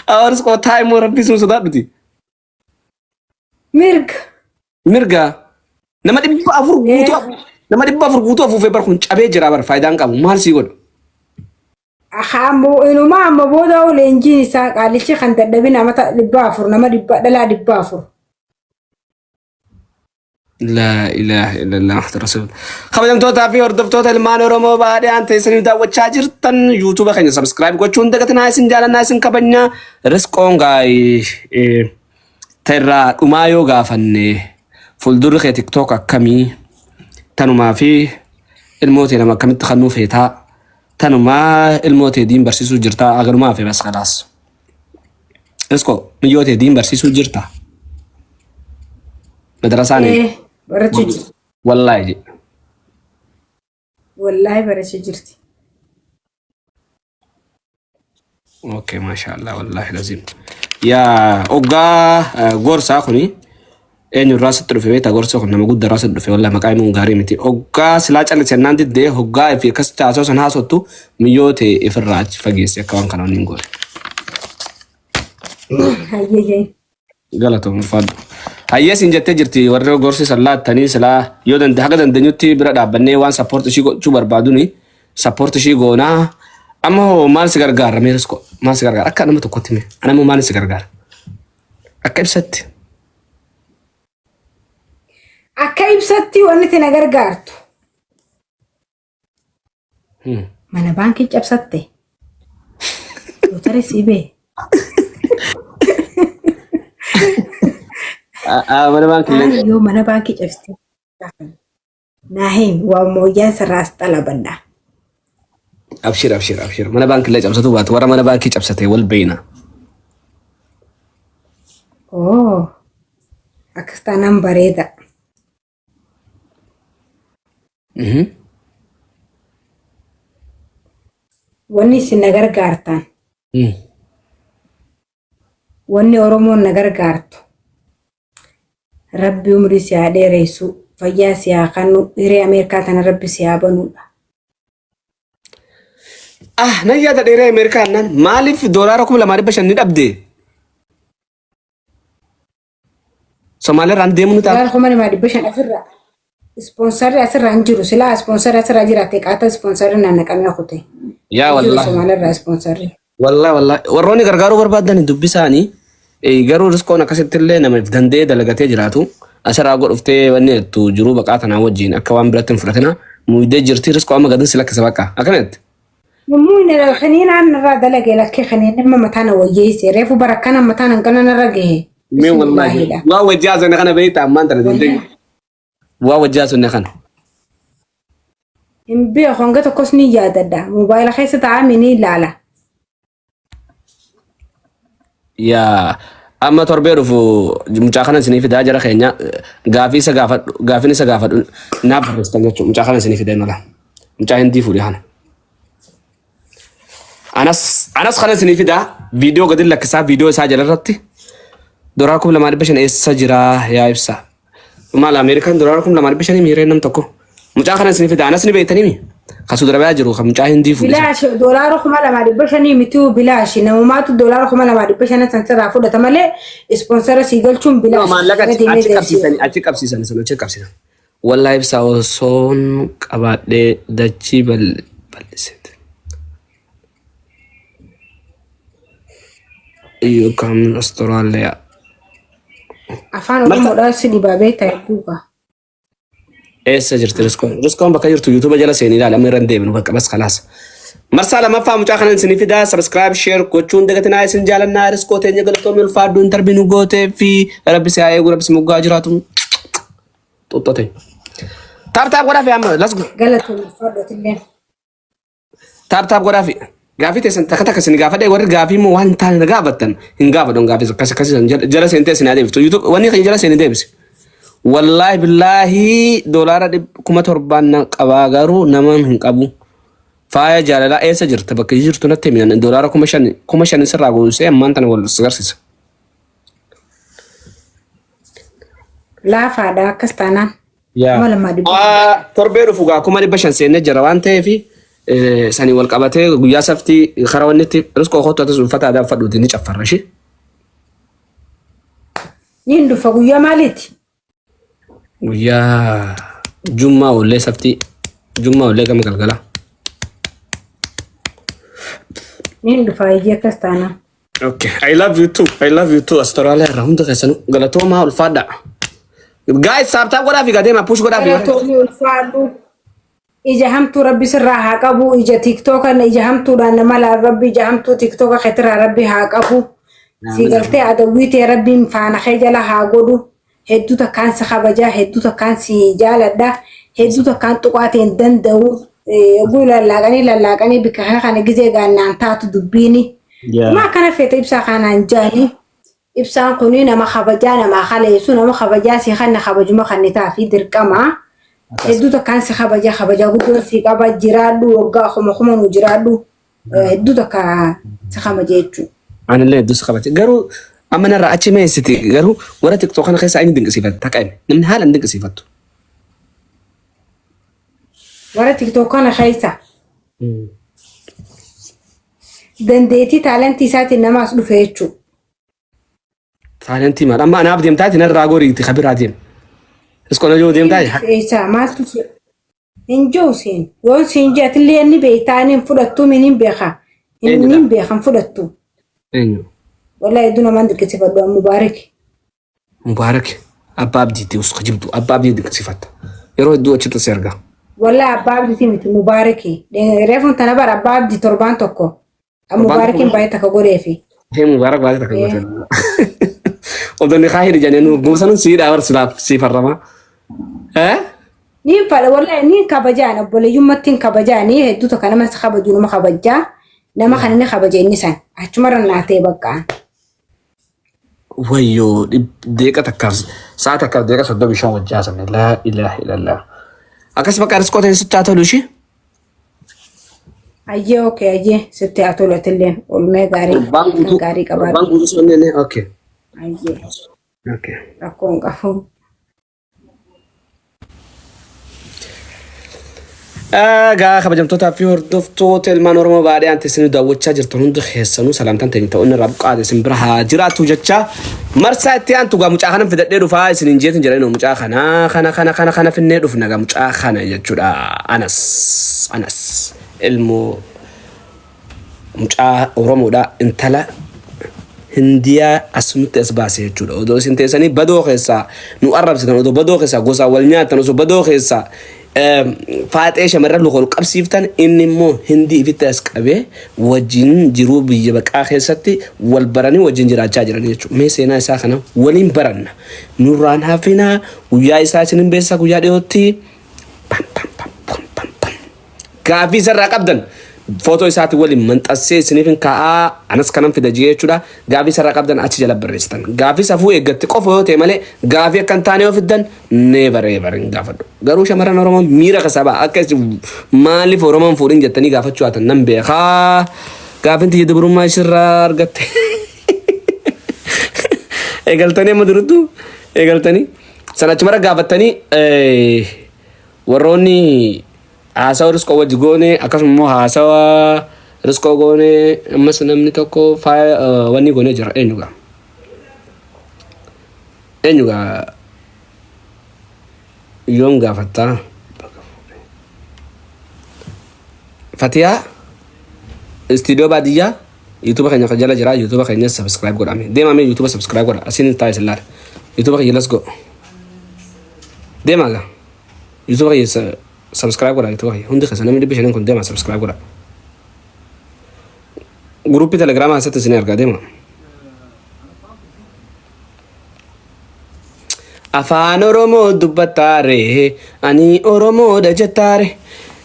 awaaris koo taa'imoo rabbii suma sodaadhuti. Mirga. Mirga nama 400 guutuu nama 400 guutuu afuufee bar kun cabee jira bar faayidaan qabu maal sii godhu. Ammoo inumaa amma booda leenjiin isaa qaalichi kan dadhabin amata 400 nama dhibba dhalaa 400. Laa ilaaha illallah Muhammad Rasuul. Kabajamtootaa fi hordoftoota ilmaan Oromoo baadiyaan teessanii daawwachaa jirtan yuutuuba keenya subscribe gochuun dagatinaa isin jaalannaa isin kabajnaa risqoon gaa'ii ta'irraa dhumaa yoo gaafanne fuuldurri kee tiktook akkamii tanumaa fi ilmoo tee nama akkamitti kannuu feetaa tanumaa ilmoo tee diin barsiisuu jirtaa aganumaa fi bas kalaas. Risqoo miyyoo tee diin barsiisuu jirtaa. Madrasaan Ee barachuu jirti. wallaahi jedhe. Wallaahi barachuu jirti. Okay, maashaallah wallaahi lazim. Yaa oggaa gorsaa kuni eenyurraa sitti dhufe beektaa gorsa kun nama guddarraa sitti dhufe wallaahi maqaa himuun gaarii miti. Oggaa silaa callise naan diddee hoggaa fi akkasitti haasoo san haasottu miyyoo ta'e ifirraa achi fageesse akka waan kana hin goone. Hayyee. Galatoom ulfaadhu. Hayyee siin jettee jirti warri gorsi san laattanii silaa yoo danda'e haga dandeenyutti bira dhaabbannee waan sappoorti ishii gochuu barbaaduni sappoorti ishii goonaa. Amma hoo maal si gargaara mee riskoo maal si gargaara akka nama tokkotti mee ana immoo maal si gargaara akka ibsatti. Akka ibsatti wanni itti na gargaartu. Mana baankii cabsatte. Dootari sii bee. Mana baankii illee. Yoo mana baankii cabsite. Naa himi waa mooyyaan sirraas xalabadha. Abshir abshir abshir mana baankii illee cabsatu baatu warra mana baankii cabsate wal beeyna. Oo akkas taanaan bareeda. Wanni isin na gargaartan. Wanni Oromoon na gargaartu. Rabbi umrii si haa dheeressu, fayyaa si haa kennu, hiree Ameerikaa tana Rabbi si haa banuudha. Ah, nan yaada dheeree Ameerikaa nan maaliif doolaara 2,500 ni dhabde? Somaaliirraan deemuu nu ta'a. Doolaara 2,500 asirraa. Ispoonsarri asirraa hin jiru. Silaa ispoonsarri asirraa jiraate qaata ispoonsarri naan naqamee kute. Yaa Hin jiru wallaahi. Somaaliirraa ispoonsarri. Wallaahi wallaahi. Warroonni gargaaruu barbaadan dubbisaanii garuu riskoon akkasitti illee namaaf danda'ee dalagatee jiraatu. Asirraa godhuftee wanni jettu jiruu baqaa tanaa wajjin akka waan biratti hin fudhatina. Muudee jirti riskoo amma gadin si lakkisa bakka. Akkanatti. Yommuu inni kaniinaan irraa dalage lakkee kaniin amma mataa na wayyeesse. Reefu bara akkana mataan hangana narra gahe. Mee wallaahi. Bismillaahiidha. Waa wajjaa sana kana beektaa ammaan tana dandeenye. Waa wajjaa sunne kana. Hin beeku hanga tokkos ni yaadadha. Moobaayila keessa taa'ame ni ilaala. Yaa amma torbee dhufu mucaa kana isinii fidaa jara keenya gaafii isa gaafadhu gaafiin isa gaafadhu naaf barreessitan jechuudha mucaa kana isinii fidee nola mucaa hindii fuudhe kana. Anas anas kana isinii fidaa viidiyoo gadi lakkisaa viidiyoo isaa jala irratti doolaara 2,500 eessa jiraa yaa ibsa. Maal Ameerikaan doolaara 2,500 miiree nam tokko mucaa kana isinii fidaa anas ni beektanii mi kan Suudi Arabiyaa jiru kan mucaa hindii fuudhe. Bilaash doolaara 2,500 mituu bilaash namumaatu doolaara 2,500 san sirraa fudhata malee ispoonsara sii galchuun No, bilaash. maallaqa Irra achi deemee achi deemsee. qabsiisanii achi qabsiisanii sun achi qabsiisan. Wallahi ibsaa osoon qabaadhee dachii bal'iseeti. Yookaan Austraaliyaa. Afaan Oromoodhaan si dhibaa beektaa hedduu Eessa jirti Riskoon? Riskoon bakka jirtu yuutuuba jala seenii ilaali amma irra hin deebinu bakka bas kalaas. Marsaa lammaffaa mucaa kana isinii fidaa subscribe share gochuun dagatinaa isin jaalannaa Riskoo teenya galatoomii ulfaadhu intarviinuu nu gootee fi rabbi si haa eegu rabbi si moggaa jiraatu. Xuuxxoo teenya. Taap taap godhaa fi amma let's go. Galatoomii ulfaadhootillee. Taap taap godhaa fi gaafii teessan takka takka isin gaafadhe warri gaafii immoo waan hin taane na gaafattan hin gaafadhu gaafii akkas akkasii san jala seentee isin adeemsitu YouTube wanni kan jala seeni deebise. Wallaahi billaahi doolaara 7,000 na qabaa garuu nama hin qabu. Faaya jaalalaa eessa jirta bakka jirtu natti himi doolaara 5,000 5,000 sirraa goonsee ammaan tana wal garsiisa. Laafaadha akkas taanaan. Yaa. 2,500. Torbee dhufu gaa 500,000 seennee jira waan ta'eef sanii wal qabatee guyyaa saftii karaa wanni itti riskoo kottu atis uffata aadaa uffadhuuti ni caffarra ishee. Niin dhufa guyyaa maaliiti? Guyyaa jummaa oollee saftii jummaa oollee gama galgalaa. Niin dhufa iyyee akkas taanaan. Okay. I love you too. I love you too. Australia irraa hunda keessanuu galatoomaa ulfaadha. Guys, tap tap godhaa fi gadeema push godhaa fi. Galatoomii ulfaadhu. Ija hamtuu rabbi sirraa haa qabu. Ija tiiktooka ija hamtuudhaan nama laal rabbi ija hamtuu tiiktooka keetirraa rabbi haa qabu. Si galtee adawwii ta'e rabbiin faana kee jala haa godhu. Hedduu takkaan si kabajaa, hedduu takkaan si jaaladha, hedduu takkaan tuqaa ta'e hin danda'u. Oguu lallaaqanii lallaaqanii bikka kana kana gizee gaannaan taatu dubbiini. Maa akkana feete ibsaa kanaan jaanii. Ibsaan kuni nama kabajaa namaa kaleessu nama kabajaa si kanna kabajuma kanni taafii dirqama. Hedduu takkaan si kabajaa kabajaa guddoon si qaba jiraadhu waggaa kuma kuma nu jiraadhu. Hedduu takka si kabaja jechuudha. Anillee hedduu si kabaja. Garuu amma narraa achi meessiti garuu warra TikTok kana keessaa inni dinqisiifata takka hime. Namni haala hin dinqisiifattu. Warra TikTok kana keessa dandeettii taalentii isaatiin namaas dhufe jechuudha. Taalentii maal amma anaaf deemtaati narraa goriiti kabiraa deema. Iskoona yoo deemtaati. Eessa maaltu si hin jiru siin yoon siin jeetillee inni beektaa inni hin fudhattu min hin beeka inni hin beeka hin fudhattu. Eenyu? Wallahi hedduu namaan dinqisiifadhu Mubaarik. Mubaarak abbaa abdiitti us kijibdu abbaa abdii dinqisiifatta. Yeroo hedduu achitti si arga. Wallahi abbaa abdiiti miti Mubaariki. Reefuun tana bara abbaa abdii torbaan tokko. Torbaan Mubaarikiin tokko? baay'ee takka godheefi. Hee Mubaarak baay'ee takka goote. Odoo ni kaahiri jedhee nu gosa sii dhaawar silaaf sii farrama. Eh? Niin fadha wallahi niin kabajaan obboleeyyummaatti hin kabajaani hedduu takka nama si kabaju nama kabajaa nama kan inni kabaje inni san achumarra naa ta'e bakka. Wayyoo deeqa takkaaf sa'a takkaaf deeqa 35 wajjin haasofne laa ilaaha illallah. Akkas bakka riskoo ta'e sitti haa tolu ishee. Ayyee okay ayyee sitti haa tolu atilleen oolmee gaarii Torbaan kan guutuu gaarii torbaan qabaadhu. guutuu sonneen okay. Ayyee Okay. rakkoo hin qabu. Egaa kabajamtootaa fi hordoftoota ilmaan Oromoo baadiyyaa anti isin daawwachaa jirtan hundi keessanuu salaamtaan teenya ta'uu inni irraa buqqaate isin bira haa jiraatu jecha marsaa itti aantu gaa mucaa kana fidadhee dhufaa isin hin jeetin jedhanii mucaa kana kana kana kana kana finnee dhufna gaa mucaa kana jechuudha. Anas anas ilmoo mucaa Oromoodha intala Hindiyaa asumatti as baase jechuudha. Odoo isin teessanii badoo keessaa nu arrabsitan, odoo badoo keessaa gosaa wal nyaattan, osoo badoo keessaa faaxee shamarran luka ol qabsiiftan inni immoo Hindii ifitti as qabee wajjin jiruu biyya baqaa keessatti wal baranii wajjin jiraachaa jiran jechuudha. Mee seenaa isaa kana waliin baranna. Nurraan hafinaa guyyaa isaa isin hin beeksisa guyyaa dhiyootti. Pam pam pam pam pam pam. Gaaffii isarraa qabdan footoo isaati waliin maxxansee isiniif hin kaa'aa anas kanan fida jee jechuudha. Gaaffii isarraa qabdan achi jala barreessitan. Gaaffii safuu eeggatte qofa yoo ta'e malee gaaffii akka hin taane yoo fiddan never ever hin gaafadhu. Garuu shamarran Oromoo miira keessaa ba'a. Akka isin maaliif Oromoon fuudhin jettanii gaafachuu haatan nan beekaa. Gaaffiin tiyya dubrummaa isirraa argatte. Eegaltanii amma duruttu eegaltanii sana achumara gaafattanii warroonni haasawa risqoo wajji goone akkasuma immoo haasawa risqoo goone ammas namni tokko faaya wanni goonee jira eenyu gaa eenyu gaa yoom gaafattaa Fatiyaa istiidiyoo baadiyyaa yuutuuba keenya jala jira yuutuuba keenya subscribe godhame deemame yuutuuba subscribe godha asiin taa'e isin laala yuutuuba keenya let's go deemaa gaa yuutuuba keenya subscribe godha yuutuuba keenya hundi keessa namni 500 kun deema subscribe godha guruppii telegiraamaa keessatti isin argaa deema. Afaan Oromoo dubbattaare ani Oromoodha jettaare.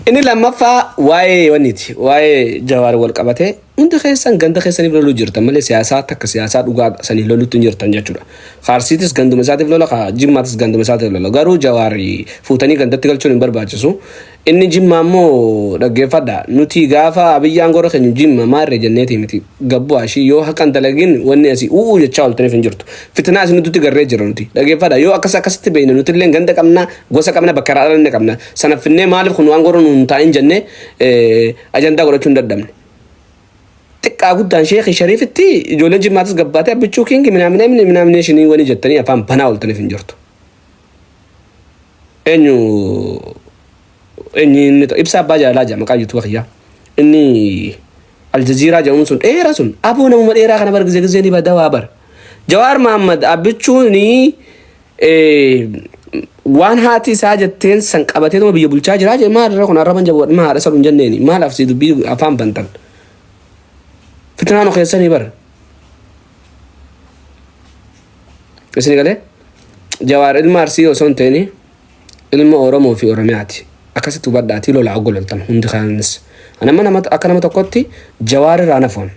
Inni lammaffaa waa'ee wanniiti waa'ee Jawaar wal qabatee hundi keessan ganda keessaniif loluu jirtan malee siyaasaa takka siyaasaa dhugaa sanii lolutti hin jirtan jechuudha. Kaarsiitis ganduma isaatiif lola ka Jimmaatis ganduma isaatiif lola garuu Jawaar fuutanii gandatti galchuun hin barbaachisu. Inni Jimmaa immoo dhaggeeffadha. Nuti gaafa Abiyyi aangoo irra keenyu Jimma maarree jenneeti miti. Gabbu ashii yoo haqan dalagin wanni asii u'uu jechaa ooltaniif hin jirtu. Fitnaa isin nutti garree jira nuti. Dhaggeeffadha yoo akkas akkasitti beekne nuti illee ganda qabna gosa qabna bakka irraa dhalanne qabna. Sana finnee maaliif kun aangoo irra nuun taa'in jennee ajandaa godhachuu hin dadhabne. Xiqqaa guddaan sheekii shariifitti ijoolleen jimmaatis gabbaatee abbichuu kingi minaamina minaamina shinii wani jettanii afaan banaa ooltaniif hin jirtu. Eenyu eenyu inni ibsaa abbaa jaalalaa jedha maqaa yuutuuba kiyyaa. Inni Aljaziiraa jedhamuun sun dheeraa sun aboo namuma dheeraa kana bar gizee gizee ni bada waa bar. Jawaar Mahammad abbichuun waan haati isaa jetteen san qabateetuma biyya bulchaa jiraa jee maal irra kun arraban jabu dhimma haadha san hin jenneeni maal afsii dubbii afaan bantan. Fitnaa nu keessanii bar. Isin galee Jawaar ilma Arsii osoo hin ta'in ilma Oromoo fi Oromiyaati. Akkasitti hubadhaatii lolaa oggololtan hundi kaanis. Ani amma nama akka nama tokkotti Jawaar irraa nafoon.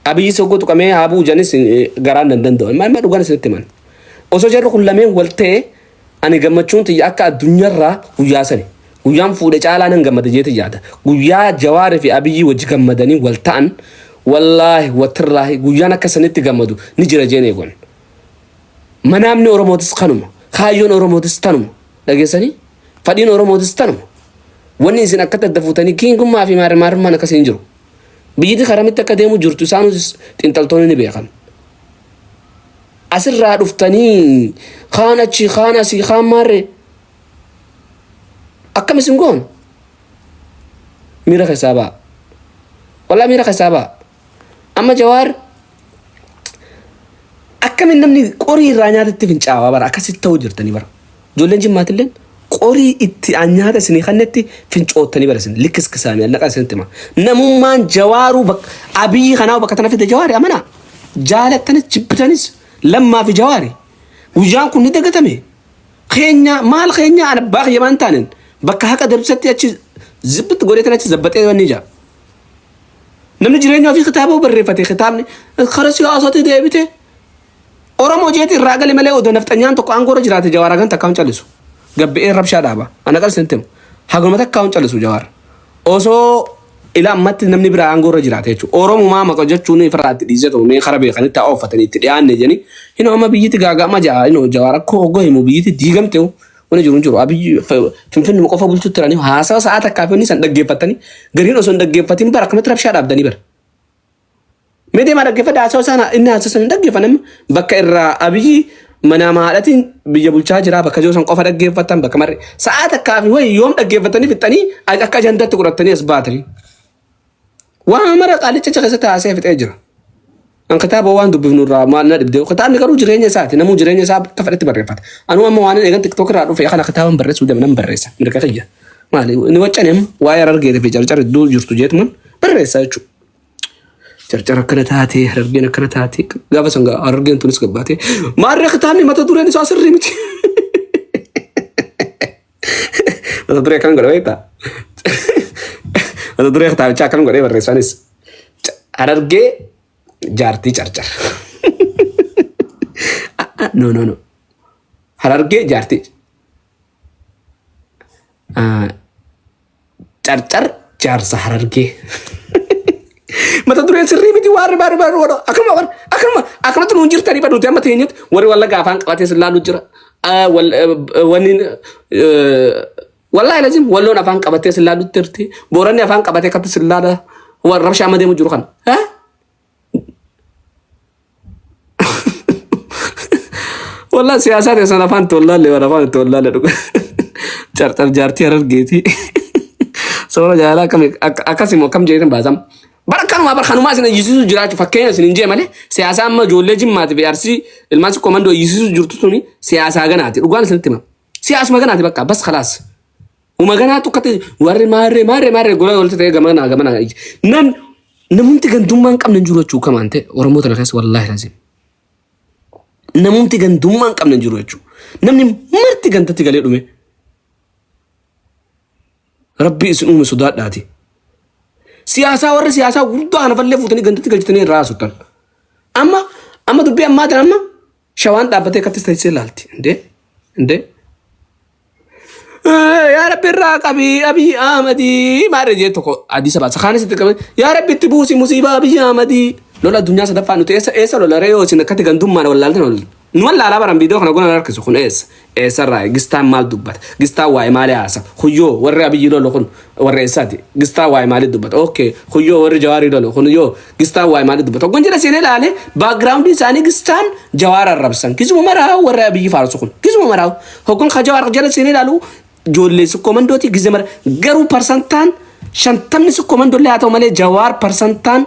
Abiyyi soggoo tuqamee haa bu'u janis garaan hin danda'u. Amma amma dhugaan isinitti himan. Osoo jarri kun lameen wal ta'e ani gammachuun tiyya akka addunyaarraa guyyaa sani. Guyyaan fuudhe caalaa nan gammada jeeti yaada. Guyyaa Jawaar fi Abiyyi wajji gammadanii wal ta'an wallaahi watirraahi guyyaan akka sanitti gammadu ni jira jeen eegon. Manaamni Oromootis kanuma. Kaayyoon Oromootis tanuma. Dhageessanii? Fadhiin Oromootis tanuma. Wanni isin akkatti adda fuutanii kiingummaa fi maarmaarummaan akkasii hin jiru. Biyyiti karamitti akka deemu jirtu isaanutis xiinxaltoonni ni beekan. Asirraa dhuftanii kaan achi kaan asii kaan maarree akkam isin goon miira keessaa ba'a. Walaa miira keessaa ba'a. Amma Jawaar akkamiin namni qorii irraa nyaatatti fincaawaa bara akkasitti ta'uu jirtanii bara. Ijoolleen jimmaatilleen qorii itti an nyaata isinii kannetti fincoottanii bara isin likkiskisaanii allaqaa isinitti hima. Namummaan Jawaaruu bakka Abiyyi kanaa bakka tana fide Jawaari amanaa. Jaalattanis jibbitanis Lammaa fi Jawaari. Guyyaan kun ni dagatame. Keenya maal keenya an abbaa kiyya maan taanen bakka haqa dabsatti achi zibbitti godheetan achi zabbaxee wanni jaa. Namni jireenya ofii kitaaba barreeffate kitaabni kara siyaasatti deebite Oromoo jeeti irraa gali malee odoo nafxanyaan tokko aangoo irra jiraate Jawaar hagan takkaa hin callisu. Gabbi'ee rabshaa dhaaba. Ana qal isinitti himu. Haguma takkaa hin callisu Jawaar. Osoo ila ammatti namni biraa aangoo irra jiraate jechuudha. Oromumaa maqa jechuun ifirraa itti dhiisee ta'u mee kara beekanitti haa ooffatanii itti dhiyaanne jedhanii hinoo amma biyyiti gaaga'ama ja'a hinoo jawaar akka hoggoo himu biyyiti diigamte wani jiru hin jiru. Abiyyi Finfinnuma qofa bulchutti jiranii haasawa sa'aa takkaa fi inni san dhaggeeffatanii gariin osoo hin dhaggeeffatin bara akkamatti rabshaa dhaabdanii bara. Mee deemaa dhaggeeffadha haasawa isaan inni haasawa san hin dhaggeeffanne bakka irraa Abiyyi manaa haadhatiin biyya bulchaa jira bakka jiru san qofa dhaggeeffatan bakka marre sa'aa takkaa fi wayi yoom dhaggeeffatanii fixxanii akka ajandaatti godhatanii as baatanii. Waan mara qaalicha achi keessatti haasa'ee fixee jira. An kitaaba waan dubbifnu irraa maal na dhibdee kitaabni garuu jireenya isaati namuu jireenya isaa akka fedhetti barreeffata. Anuu amma waan eegan tiktok irraa dhufe kana kitaaban barreessuu deema nan barreessa mirga kiyya. Maali inni waccani amma waa'ee harargeetii fi carcar iddoo jirtu jeetuman barreessa jechuudha. Carcar akkana taate harargeen akkana taate gaafa san harargeen tunis gabbaate maarree kitaabni mata dureen isaa sirrii miti. Mata duree akkam godhe beektaa? Mata duree kitaabichaa akkam godhee barreessanis harargee jaartii carcar. No no no. Harargee jaartii Carcar jaarsa harargee. Mata dureen sirrii miti waan ribaa ribaa ribaa akkanuma warra akkanuma akkanumatti nuun jirtanii baduuti amma teenyatti warri wallaga afaan qabatee sin laalu jira. Wanni wallaahi lazim walloon afaan qabatee sin laalu jirti. Booranni afaan qabatee akkatti sin laala warra rabshaa amma deemu jiru kana. Wallah siyaasaa teessan afaan itti wallaalle waan afaan itti wallaalle dhuga. Carcar jaartii harargeeti. Soora jaalala akkami akkas immoo akkam jeetan baasam. Bara kanumaa bara kanumaa isin iyyisiisu jiraachuu fakkeenya isin hin jee malee siyaasaa amma ijoollee jimmaati fi arsii ilmaan sikkoo mandoo iyyisiisu jirtu tuni siyaasaa ganaati dhugaan isinitti hima. Siyaasuma ganaati bakka bas khalaas. Uma ganaa tokkotti warri maarree maarree maarree gola walitti ta'ee gamanaa gamanaa ija. Nam namumti gandummaa hin qabne hin jiru jechuu kamaan ta'e Oromoo tana keessa wallaahi lazim. Namumti gandummaa hin qabne hin jiru jechuu. Namni marti gandatti galee dhume. Rabbi isin uume sodaadhaati. Siyaasaa warri siyaasaa guddaa kana fallee fuutanii gandatti galchitanii irraa haasoftan. Amma amma dubbii ammaa tana amma shawaan dhaabbatee akkatti teessee ilaalti. Indee indee. Yaa Rabbi irraa qabi Abiy Ahmadii maarree jee tokko hadiisa baasa. Kaanis itti qabe yaa Rabbi itti buusi musiibaa Abiy Ahmadii. Lola addunyaa sadaffaa nuti eessa eessa lola ree yoo isin akkatti gandummaan wallaaltan ol. Nu wallaalaa baran viidiyoo kana gona harkisu kun eessa eessarraa gistaan maal dubbata gistaan waa'ee maalii haasa kuyyoo warri Abiyyi lolu kun warra eessaati gistaan waa'ee maalii dubbata okay kuyyoo warri Jawaarii lolu kun yoo gistaan waa'ee maalii dubbata oggon jala seenee ilaale baakgiraawundii isaanii gistaan Jawaar arrabsan gisuma maraa warra Abiyyi faarsu kun gisuma maraa Hoggan ka Jawaar jala seenee ilaalu ijoollee sikkoo mandooti gize mara garuu parsantaan shantamni sikkoo mandollee haa ta'u malee Jawaar parsantaan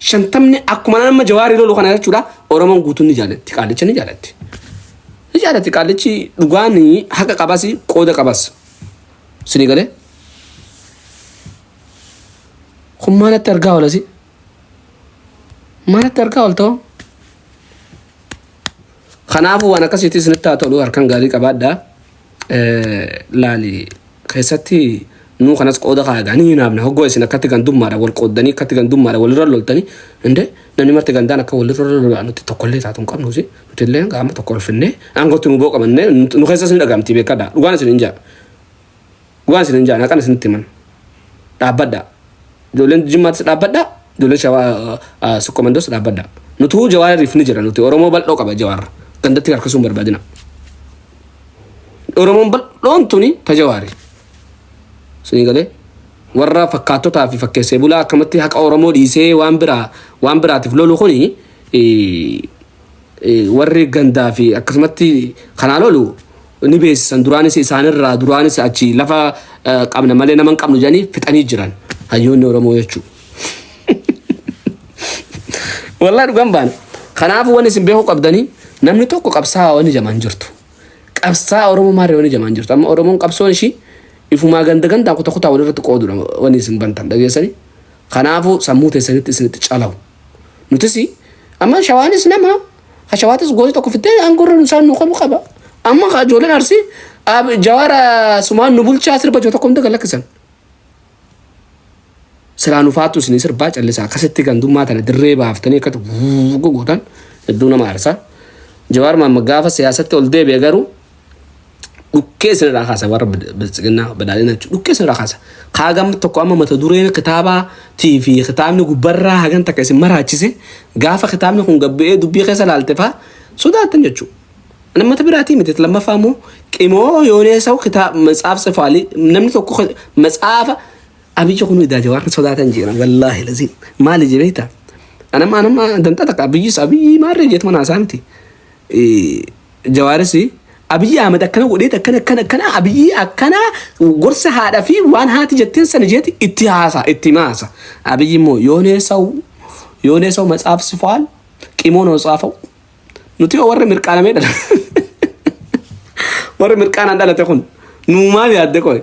shantamni akkuma nama Jawaarii lolu kana jechuudha Oromoon guutuun ni jaalatti qaallicha ni jaalatti. Ni jaalatti qaallichi dhugaan haqa qabas qooda qabas. Sinii galee? Kun maalatti argaa oolasi? Maalatti argaa ooltoo? Kanaafuu waan akkasiitti isinitti haa tolu harkan gaarii qabaadhaa. Laali keessatti nuu kanas qooda kaagaa ni hinaafna hoggoo isin akkatti gandummaadha wal qooddanii akkatti gandummaadha walirra loltanii inde namni marti gandaan akka walirra lolaa nuti tokkollee taatu hin qabnu si nuti illee qaama tokko ol finnee aangootti nu boo qabannee nu keessas ni dhagaamti beekadha dhugaan isin hin jaa Dhugaan isin hin jaan haqan isinitti himan. Dhaabbadhaa. Ijoolleen Jimmaattis dhaabbadhaa. Ijoolleen Shawaa Sukkomandoos dhaabbadhaa. Nutuu Jawaariif ni jira nuti Oromoo bal'oo qaba Jawaar. Gandatti harkisuu hin barbaadina. Oromoon bal'oon tuni ta Jawaari. Isinii galee warra fakkaattotaa fi fakkeessee bulaa akkamatti haqa Oromoo dhiisee waan biraa waan biraatiif lolu kuni warri gandaa fi akkasumatti kanaa lolu ni beeksisan duraanis isaanirraa duraanis achi lafa qabna malee nama hin qabnu jedhanii fixanii jiran hayyoonni Oromoo jechuudha. Wallahi dhugaan baana. Kanaafuu wanni isin beekuu qabdanii namni tokko qabsaa'aa wanni jamaan jirtu. Qabsaa'aa Oromoo maarree wanni jamaan jirtu. Amma Oromoon qabsoon ishii ifumaa ganda gandaan kutaa kutaa walirratti qoodudha wanni isin bantan dhageessanii. Kanaafuu sammuu teessanitti isinitti calawu. Nutis amma shawaanis nama ka shawaatis gooti tokko fiddee aangoo irra isaan nu qabu qaba. Amma ka ijoolleen arsii jawaara sumaan nu bulchaa sirba ijoo tokko hunda gad lakkisan. Silaa nu faattu isinii sirbaa callisaa akkasitti gandummaa tana dirree baaftanii akkatti gootan hedduu nama aarsa. Jawaar Mahammad gaafa siyaasatti ol deebi'e garuu Dhukkee isinirraa kaasa warra biltsiginnaa badhaadhina jechuudha. Dhukkee isinirraa kaasa. Kaagam tokko amma mata dureen kitaabaa tii fi kitaabni gubbarraa hagan takka isin maraachise gaafa kitaabni kun gabbu'ee dubbii keessa laalte faa sodaattan jechuudha. Namoota biraatii miti lammaffaa immoo qimoo yoonee saw kitaaba matsaaf sifaali namni tokko matsaafa abiyyi kun idaa jawaarri sodaatan jira wallaahi laziin maali jee beektaa anamma anamma dantaa takka abiyyis abiyyi maarree jeetuma naasaa miti Jawaaris Abiyyi Ahmed akkana godheet akkana akkana akkana Abiyyi akkana gorsa haadha fi waan haati jetteen sana jeeti itti haasa itti maasa. Abiyyi immoo yoonee saw yoonee saw matsaaf sifaal qimoo noo tsaafaw nuti yoo warri mirqaanamee dhala warri mirqaanaan dhalate kun nuu maal yaadde qoy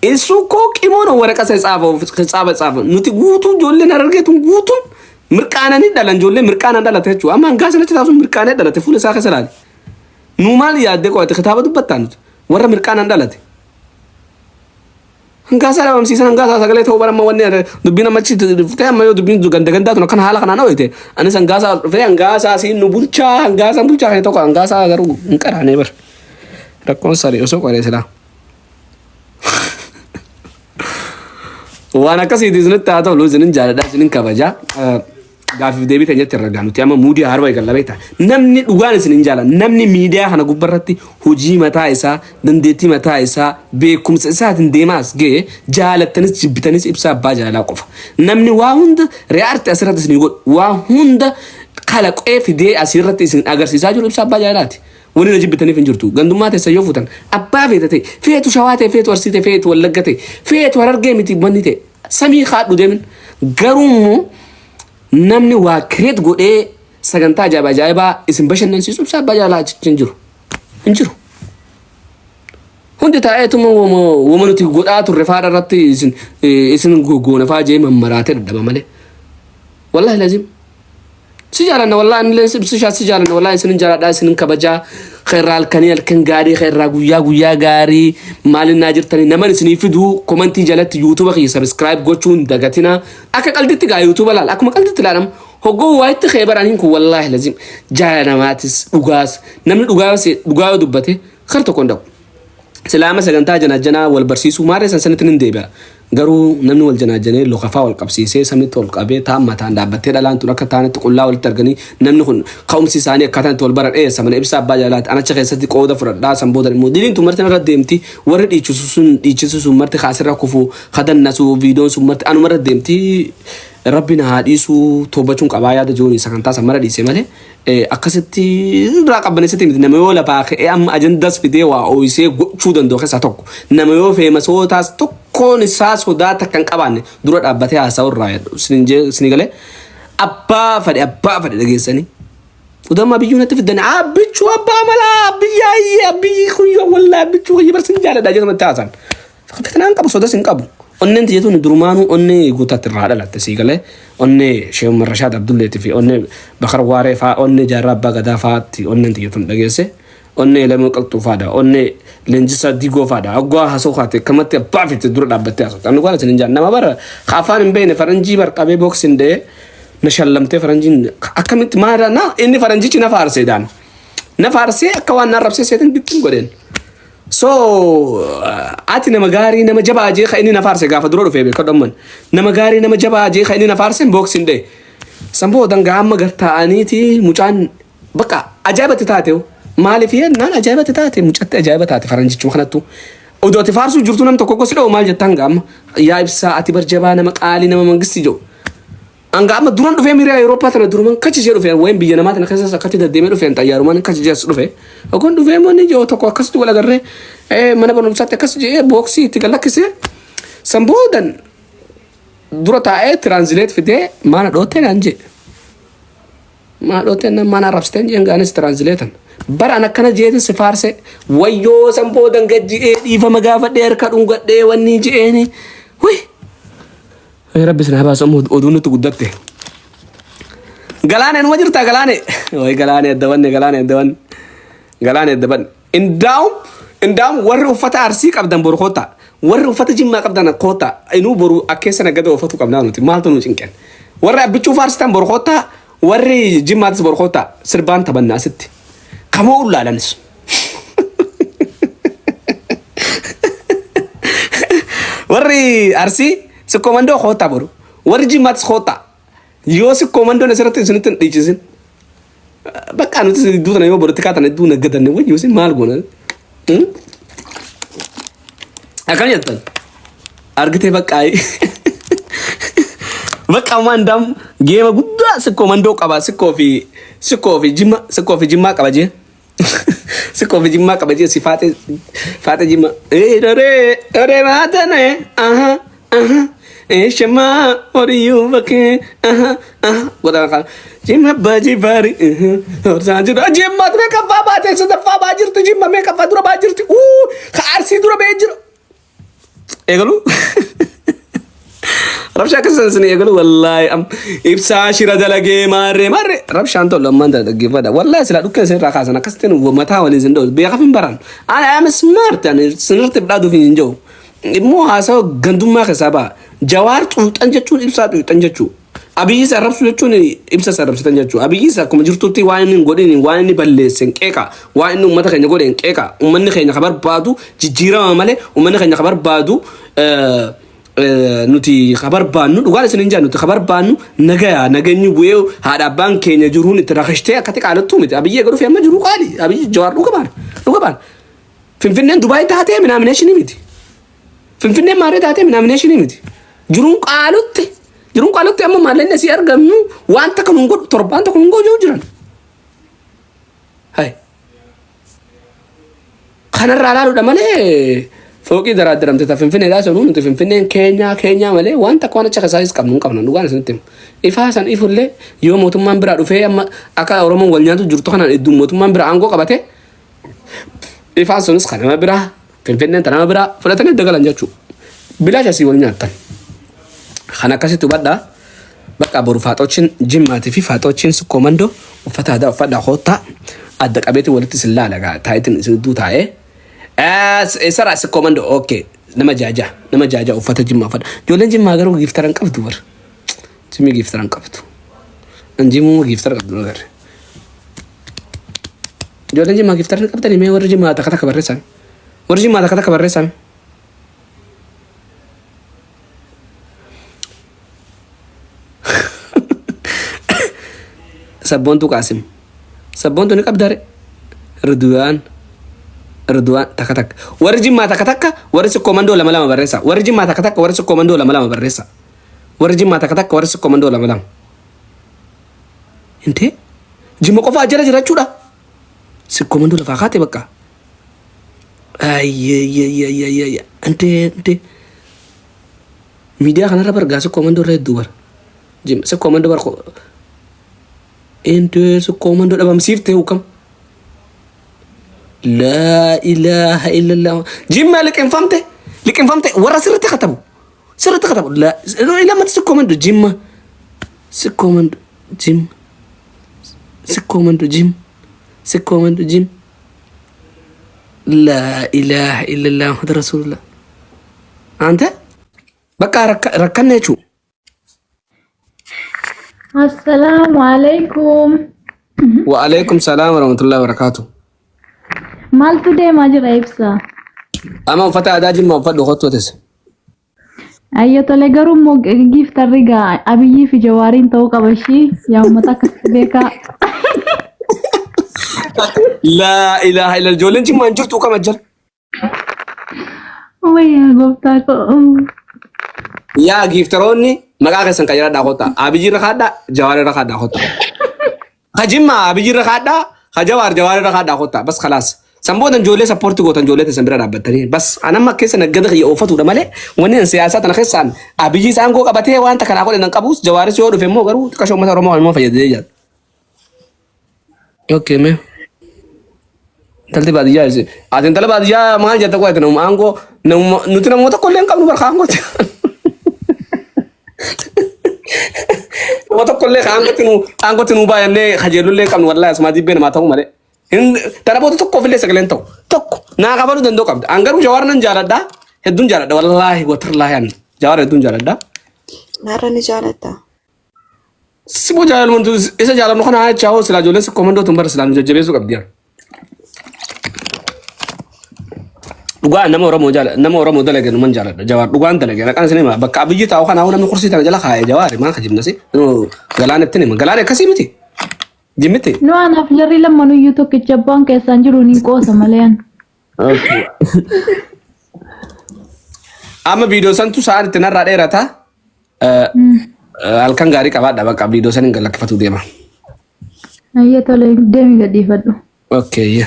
እሱ እኮ ቂሞ ነው ወረቀት የጻፈው ጻፈ ጻፈ nuti guutuu ijoolleen Harargee tun guutuun mirqaananii dhalan ijoollee mirqaanaan dhalate jechuudha. Amma hangaa sanatti taasisu mirqaanee dhalate fuula isaa keessa laali. Nuu maal yaaddee qo'ate kitaaba dubbattaa nuti warra mirqaanaan dhalate. Hangaa isaa dhabamsiisan hangaa isaa sagalee ta'uu baramma wanni dubbiin amma achi dhuftee amma yoo dubbiin ganda gandaa tun akkana haala kanaan hooyite anis hangaa isaa dhufee hangaa isaa siin nu bulchaa hangaa isaa bulchaa kan tokko hangaa isaa garuu hin qaraanee bara. Rakkoon sari osoo qoree silaa. Waan akkasiiti isinitti haa tolu isinin jaaladha isinin kabaja. Gaaffiif deebii teenyatti irra nuti amma muudii haaroo eegalla beektaa. Namni dhugaan isinin jaala namni miidiyaa kana gubbarratti hojii mataa isaa dandeettii mataa isaa beekumsa isaatiin deemaa as ga'e jaalattanis jibbitanis ibsaa abbaa jaalalaa qofa. Namni waa hunda reaarti asirratti isinii godhu waa hunda kalaqee fidee asirratti isin agarsiisaa jiru ibsaa abbaa jaalalaati. Wani na jibbitaniif hin jirtu. Gandummaa teessan yoo fuutan abbaa feete ta'e feetu shawaa ta'e feetu arsii ta'e feetu wallagga ta'e feetu harargee miti wanni ta'e samii kaadhu deemin. Garuu immoo namni waa kireet godhee sagantaa ajaa'iba ajaa'ibaa isin bashannansiisu ibsaa abbaa jaalalaa achi hin jiru. Hin jiru. Hundi taa'eetuma wama nuti godhaa turre faadha irratti isin isin goona faa jee mammaraatee dadhaba malee. Wallahi lazim. Si jaalanna wallahi anillee ibsishaa si jaalanna wallahi isinin jaaladhaa isinin kabajaa kheerraa halkanii halkan gaarii kheerraa guyyaa guyyaa gaarii maalin naa jirtanii naman isinii fiduu komantii jalatti yuutuuba kiyya sabiskiraayib gochuun dagatina akka qalditti gaa yuutuuba laal akkuma qalditti laalam hoggoo waa itti kee baraniin kun wallahi lazim jaala namaatis dhugaas namni dhugaa dhugaa yoo dubbate kar tokko hin dhaqu. Silaama sagantaa janaajjanaa wal barsiisuu maarree san sanitti nin deebi'a. Garuu namni wal janaajjanee lokafaa wal qabsiisee samitti ol qabee taan mataan dhaabbattee dhalaan tun akka taanitti qullaa walitti arganii namni kun ka'umsi isaanii akkaataan itti wal baran eessa mana ibsaa abbaa jaalalaati anacha keessatti qooda fudhadhaa san boodan immoo diliin tun marti narra deemti warri dhiichisu sun dhiichisu sun marti kaasirra kufu kadannasu viidiyoon sun marti anumarra deemti rabbi na haa dhiisuu toobachuun qabaa yaada joonii sagantaa san mara dhiise malee Akkasitti irraa qabbaneessatti miti nama yoo lafaa ka'ee amma ajandaas fidee waa ooyisee gochuu danda'u keessaa tokko nama yoo feemasootaas tokkoon isaa sodaa takka hin qabaanne dura dhaabbatee haasa'u irraa isin galee abbaa fadhe abbaa fadhe dhageessanii. Udamma biyyuu natti fiddan abbichuu abbaa malaa abbiyyaa abbiyyi kuyyoo wallaa abbichuu kiyya barsin jaaladha jedhamatti haasan. Fitinaa hin qabu sodas hin qabu. Onneen tiyya tuni durumaanuu onnee guutaatti irraa dhalatte sii galee onnee Sheekh Umar Rashaad Abdulleetii fi onnee Bakar Waaree faa onnee Jaarraa Abbaa Gadaa faatti onneen tiyya tun dhageesse onnee Elemoo Qilxuu faadha onnee Leenjisaa Diigoo faadha hoggaa haasoo kaate akkamatti abbaa fitte dura dhaabbattee haasofte annu waan isin hin jaan nama bara ka afaan hin beekne faranjii bar qabee boksiin da'ee na shallamtee faranjiin akkamitti maal na inni faranjichi na faarsee daan na faarsee akka waan na arrabsee seetin bittin godheen. So ati nama gaarii nama jabaa jee ka inni na faarse gaafa dura dhufee beekadhu amman. Nama gaarii nama jabaa jee ka inni na faarse booksiin dhee. San boodan gaa amma gar taa'aniiti mucaan bakka ajaa'ibatti taate maaliif jennaan ajaa'ibatti taate mucatti ajaa'iba taate faranjichuma kanattu. Odoo ati faarsuu jirtu nam tokko gosi dha'u maal jettaan gaa amma yaa ibsaa ati bar jabaa nama qaalii nama mangisti jedhu. Hanga amma duran dhufee miira Awurooppaa tana duruman kachi ishee dhufee wayin biyya namaa tana keessas akkatti deddeemee dhufeen xayyaarumaan kachi ishee as dhufe. Ogoon dhufee immoo inni jiru tokko akkasitti wal agarree mana barumsaatti akkas jedhee booksii itti galakkisee san boodan dura taa'ee tiraanzileet fidee maana dhoottee naan jedhe. Maana dhoottee naan maana arrabsiteen jeen gaanis tiraanzileetan. Bara an akkana jeetin si faarse wayyoo san boodan gajji'ee dhiifama gaafadhee harka dhungadhee wanni je'eeni. Hui! Rabbi isin haa baasu amma oduun nutti guddatte. Galaane numa jirta galaane. Wayi galaane adda banne galaane adda banne. Galaane adda banne. Indaa'um indaa'um warri uffata arsii qabdan boru koottaa. Warri uffata jimmaa qabdan koottaa. Inuu boru akkeessa naggada uffatu qabnaa nuti maaltu nu cinqen. Warri abbichuu faarsitan boru koottaa. Warri jimmaatis boru koottaa. Sirbaan taphanna asitti. Kamoo ullaalanis. Warri Arsii sikkoo mandoo koottaa boru. Warri Jimmaattis koottaa. Yoo sikkoo mandoon asirratti isinitti hin dhiichisin. Bakka nuti iddoo tana yoo borutti kaatan iddoo naggadanne wayyo isin maal goona? Akkam jettan? Argitee bakka bakka ammaa indaam geema guddaa sikkoo mandoo qaba sikkoo fi jimmaa qaba jee. Sikkoo fi jimmaa qaba jee si faaxee faaxee jimmaa. Ee doree doree maatane aha aha ee shamaa horiyyuu bakkee aha aha godhaa kana. Jimma abbaa jifaari horsaa jira. Jimma meeqaffaa baatee sadaffaa baa jirti jimma meeqaffaa dura baa jirti. Uu ka arsii dura ba'ee jira. Eegalu. Rabshaa akkasii isin eegalu wallaahi am ibsaa shira dalagee maarree maarree rabshaan tolu ammaan tana dhaggeeffadha wallaahi silaa dhukkeen isin irraa kaasan akkasitti mataa waliin isin dha'u beekaaf hin baran I am smart ani sinirratti dhaaduuf hin jiru immoo haasawa gandummaa keessaa ba'a jawaar xuuxan jechuun ibsaa xuuxan jechuu Abiyyi isa arrabsu jechuun ibsa isa arrabsitan jechuudha. Abiyyi isa akkuma jirtutti waan inni hin godhin waan inni balleesse hin qeeqa. Waan inni uummata keenya godhe hin qeeqa. Uummanni keenya ka barbaadu jijjiirama malee uummanni keenya ka barbaadu nuti ka barbaannu dhugaan isin hin jaan nuti ka barbaannu nagaya nageenyi bu'ee haadha abbaan keenya jiruun itti rakashtee akkatti qaalattuu miti. Abiyyi eega dhufee amma jiruu qaali. Abiyyi jawaar dhuga baan dhuga baan. Finfinneen Dubaay taatee minaamineeshinii miti. Finfinneen maarree taatee minaamineeshinii miti. Jiruun qaalutti jiruun qaalutti amma maallaqni asii argannu waan takka nuun godhu torbaan tokko nuun godhu jiran. Hai. Kanarraa ilaaluudha malee fooqii daraaddaramte ta Finfinneedhaa sanuu nuti Finfinneen keenyaa keenyaa malee waan takka waan achi keessaayis qabnu hin qabnu dhugaan isinitti himu. Ifaa san ifullee yoo mootummaan biraa dhufee amma akka Oromoon wal nyaatu jirtu kanaan idduun mootummaan biraa aangoo qabate ifaan sunis kan nama biraa Finfinneen ta nama biraa fudhatanii itti galan jechuudha. Bilaash asii wal nyaattan. Kan akkasitti hubadhaa. Bakka boru faaxochiin jimmaatii fi faaxochiin sikkoo mandoo uffata aadaa uffadhaa koottaa adda qabeetiin walitti isin laala gaa taayitiin isin idduu taa'ee. Eessarraa sikkoo mandoo okay nama jaajaa nama jaajaa uffata jimmaa uffadha. Ijoolleen jimmaa garuu giiftara hin qabdu bara. Jimmi giiftara hin qabdu. An jimmuu giiftara qabdu agarre. Ijoolleen jimmaa giiftara hin qabdanii mee warri jimmaa takka takka barreessan. Warri jimmaa takka takka barreessan. Sabboontuu Qaasim. Sabboontuu ni qabdare. Ridwaan. Ridwaan takka takka. Warri jimmaa takka takka warri sikkoo mandoo lama lama barreessa. Warri jimmaa takka takka warri sikkoo mandoo lama lama barreessa. Warri jimmaa takka takka warri sikkoo mandoo lama lama. Intee jimma qofaa jala jira jechuudha. Sikkoo mandoo lafaa kaate bakka. Ayyayyayyayyayya. Intee intee. Miidiyaa kanarra bargaa sikkoo mandoo irra hedduu bara. Jimma sikkoo mandoo bara intee sikkoo mandoo dhabamsiiftee hukam. Laa ilaaha illallah. Jimma liqinfamte liqinfamte warra sirriitti katabu. Sirriitti katabu. Lamatti sikkoo mandoo jimma. Sikkoo mandoo jimma. Sikkoo mandoo jimma. Sikkoo mandoo jimma. Laa ilaaha illallah Muhammad Rasulullah. Ante bakka rakkanne jechuudha. Assalaamu alaikum. Wa alaikum salaam wa rahmatullahi wa barakatuh. Maaltu deemaa jira ibsa? Amma uffata aadaa jimmaa uffadhu kottu atis. Ayyo tole garuu immoo giiftarri gaa Abiyyii fi Jawaariin ta'uu qaba ishii yaa uummata akkasitti beekaa. Laa ilaaha illa ijoolleen jimmaa hin jirtu kama jira. Wayyaa gooftaa koo. Yaa giiftaroonni maqaa keessan qayyaradhaa kottaa. Abiyyi irra kaadhaa, Jawaar irra kaadhaa kottaa. Ka Jimmaa Abiyyi irra kaadhaa, ka Jawaar Jawaar irra kaadhaa kottaa. Bas kalaas. San booda ijoollee sappoortii gootan ijoollee teessan bira dhaabbattanii. Bas an amma keessa naggada kiyya oofatuudha malee wanni an siyaasaa tana keessaan Abiyyi isaan goo qabatee wanta kanaa godhe nan qabus Jawaaris yoo dhufe immoo garuu xiqqasho uummata Oromoo kan immoo fayyadee jira. Okay mee. Intalti baadiyyaa isi. Ati intala baadiyyaa maal jetta qo'ate nama aangoo nama nuti namoota tokko illee hin qabnu barka aangooti. Nama tokko illee aangootti nu aangootti nu baay'annee kajeellu illee hin qabnu wallahi asumaa dibbee namaa ta'u malee. Hin tana booda tokkoof illee sagaleen ta'u tokko naa kabaluu danda'u qabda. An garuu jawaar nan jaaladha hedduun jaaladha wallaahi watirlaahi an jawaar hedduun jaaladha. Narra ni jaalatta. Siboo jaalalmantu isa jaalannu kana haa jechaa hoo silaa ijoolleen sikkoo mandoo tun bara silaa nu jajjabeessuu qabdi. Dhugaa nama Oromoo jaala nama Oromoo dalage numan jaaladha. Jawaar dhugaan dalage. Raqaan isin hima bakka Abiyyi taa'u kanaafuu namni kursii tana jala kaa'e Jawaari maa kijibnasi. Galaanatti hima. Galaan akkasii miti. Jimmiti. Nu anaaf jarri lammanuyyuu tokkicha abbaan keessaan jiru ni qoosa malee an. Amma viidiyoo santu sa'aan itti narraa dheerata. Halkan gaarii qabaadha bakka viidiyoo san hin galakkifatu deema. Ayya tole deemi gadhiifadhu. Okay.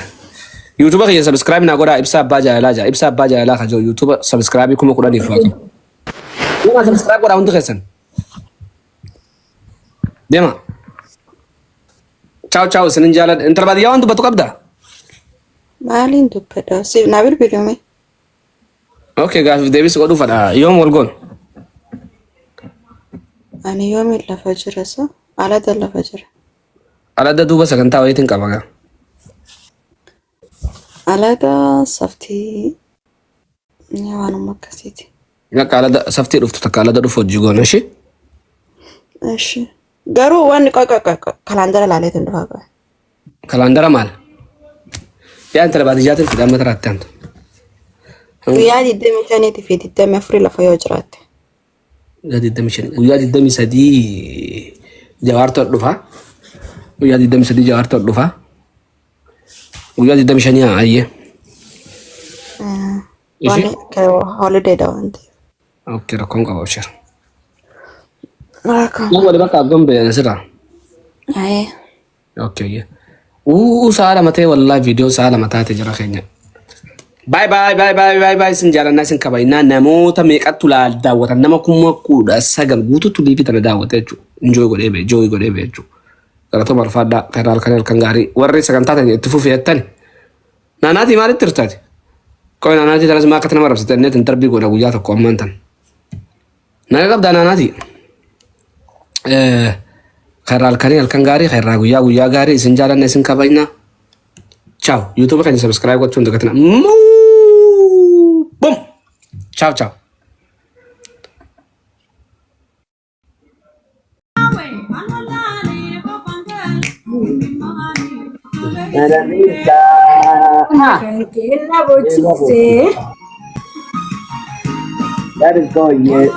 YouTube kiyya subscribe naa godhaa Ibsaa Abbaa Jaalalaa jaa. Ibsaa Abbaa Jaalalaa kan jiru YouTube subscribe 10,000f waa qabu. Deemaa subscribe godhaa hundi keessan. Deema. Ciao ciao isinin jaaladha. Intala baadiyyaa waan dubbatu qabdaa? Maaliin dubbadha? Siif naa bilbilame. Okay gaafiif deebis godhuu fadha. Yoom wal goon? Ani yoomiin lafa jira sa? Alada lafa jira. Alada duuba sagantaa wayiitiin qaba gaa. Alada saftii waanuma akkasiiti. Akka alada saftii dhuftu takka alada dhufu hojii goona ishee. Eshi. Garuu wanni qoy qoy qoy qoy kalaandara ilaaleetiin dhufaa qoy. Kalaandara maal? Yaa intala baadiyyaatiin fida amma taraatti aantu. Guyyaa 25 fi 24 lafa yoo jiraatte. Guyyaa 25 guyyaa 23 Jawaartu dhufa. Guyyaa 23 Jawaartu dhufa. Guyyaa 25 haa ayyee. Waan holiday dha waan ta'eef. Okay rakkoon qaba abshir. Rakkoo. Nama wali bakka abboon beekan sirraa. Ayee. Okay. Uu sa'a lama ta'e wallahi viidiyoon sa'a lama taate jara keenya. Bye bye bye bye bye bye isin jaalannaa isin kabajnaa namoota meeqattu laal daawwatan nama 19,000 guutuutti liivii tana daawwate jechuudha. Enjoy godhee bee joy godhee bee jechuudha. Galatoo alfaadhaa kan halkan halkan gaarii warri sagantaa tana itti fufi jettani. Naanaatii maalitti hirtaati? Qoy naanaatii tanas maa akkatti nama rabsite inni intarbii godha guyyaa tokko ammaan tan. Naga qabdaa naanaatii? Kan halkanii halkan gaarii kan irraa guyyaa guyyaa gaarii isin jaalanna isin kabajna. Ciao. YouTube keenya subscribe gochuun dagatina. Bum. Ciao ciao. Kenna bochise. That is going, yeah.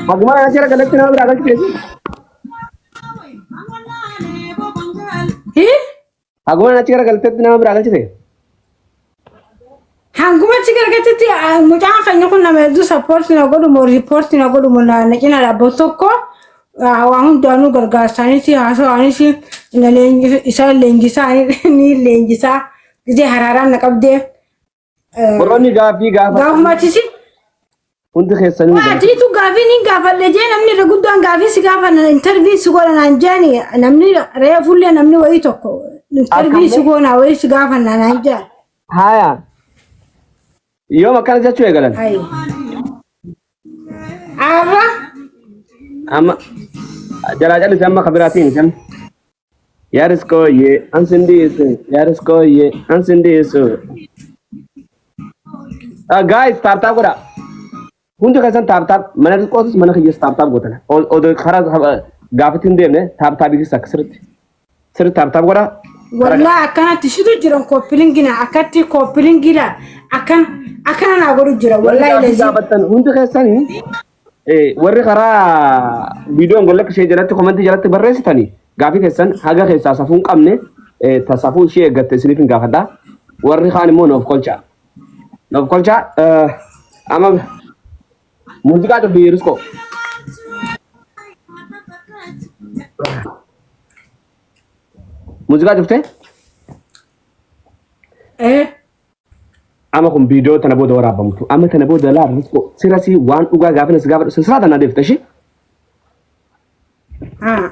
Haguma achira galatti nama biraa galchi teessi. Hi? Haguma achi gara galtetti nama biraa galchite. Hanguma achi gargatetti mucaan keenya kun nama hedduu sappoorti na godhu moo riippoorti na godhu moo na cina dhaabbatu tokko waa hundaanuu gargaarsaaniiti haasawaanis isa leenjisaa ni leenjisaa gizee haraaraan na qabdee. Warroonni gaaffii gaafatan Gaafuma achisi hundi keessanuu Atiitu gaafii ni gaafadhe jee namni irra guddaan gaafii si gaafanna intarvii si godha naan jeani namni reefullee namni wayii tokko intarvii si goona wayii si gaafanna naan jean. Haya. Yoom akkana jechuu eegalan? Ayi. Arra Amma jalaa callisee amma kabiraatiin isin. Yaa riskooyyee an sin dhiisu yaa riskooyyee an sin dhiisu. Guys tap tap godha. Hundi keessan tap tap mana riskootis mana kiyyas tap tap gootan. Odoo karaa gaafatti hin deemne tap tap keessa akka sirriitti. Sirriitti tap tap godha. Wallaa akkanatti situ jiran koppilingina akkatti koppilingila akkan akkana naa godhu jira Warri wallaahi gaaffii lazii. gaafattan hundi keessanii warri karaa viidiyoon golla ishee jalatti komentii jalatti barreessitanii gaafii keessan haga keessaa safuu hin qabne ta safuu ishee eeggatte isiniif hin gaafadha. Warri kaan immoo nuuf kolchaa. Nuuf kolchaa amma muuziqaa dubbii riskoo. Muuziqaa cuftee? Eh. Amma kun viidiyoo tana booda waraabamtu. Amma tana booda laa riskoo sirasii waan dhugaa gaafina si gaafadhu siraa tana deefta ishee. Ah.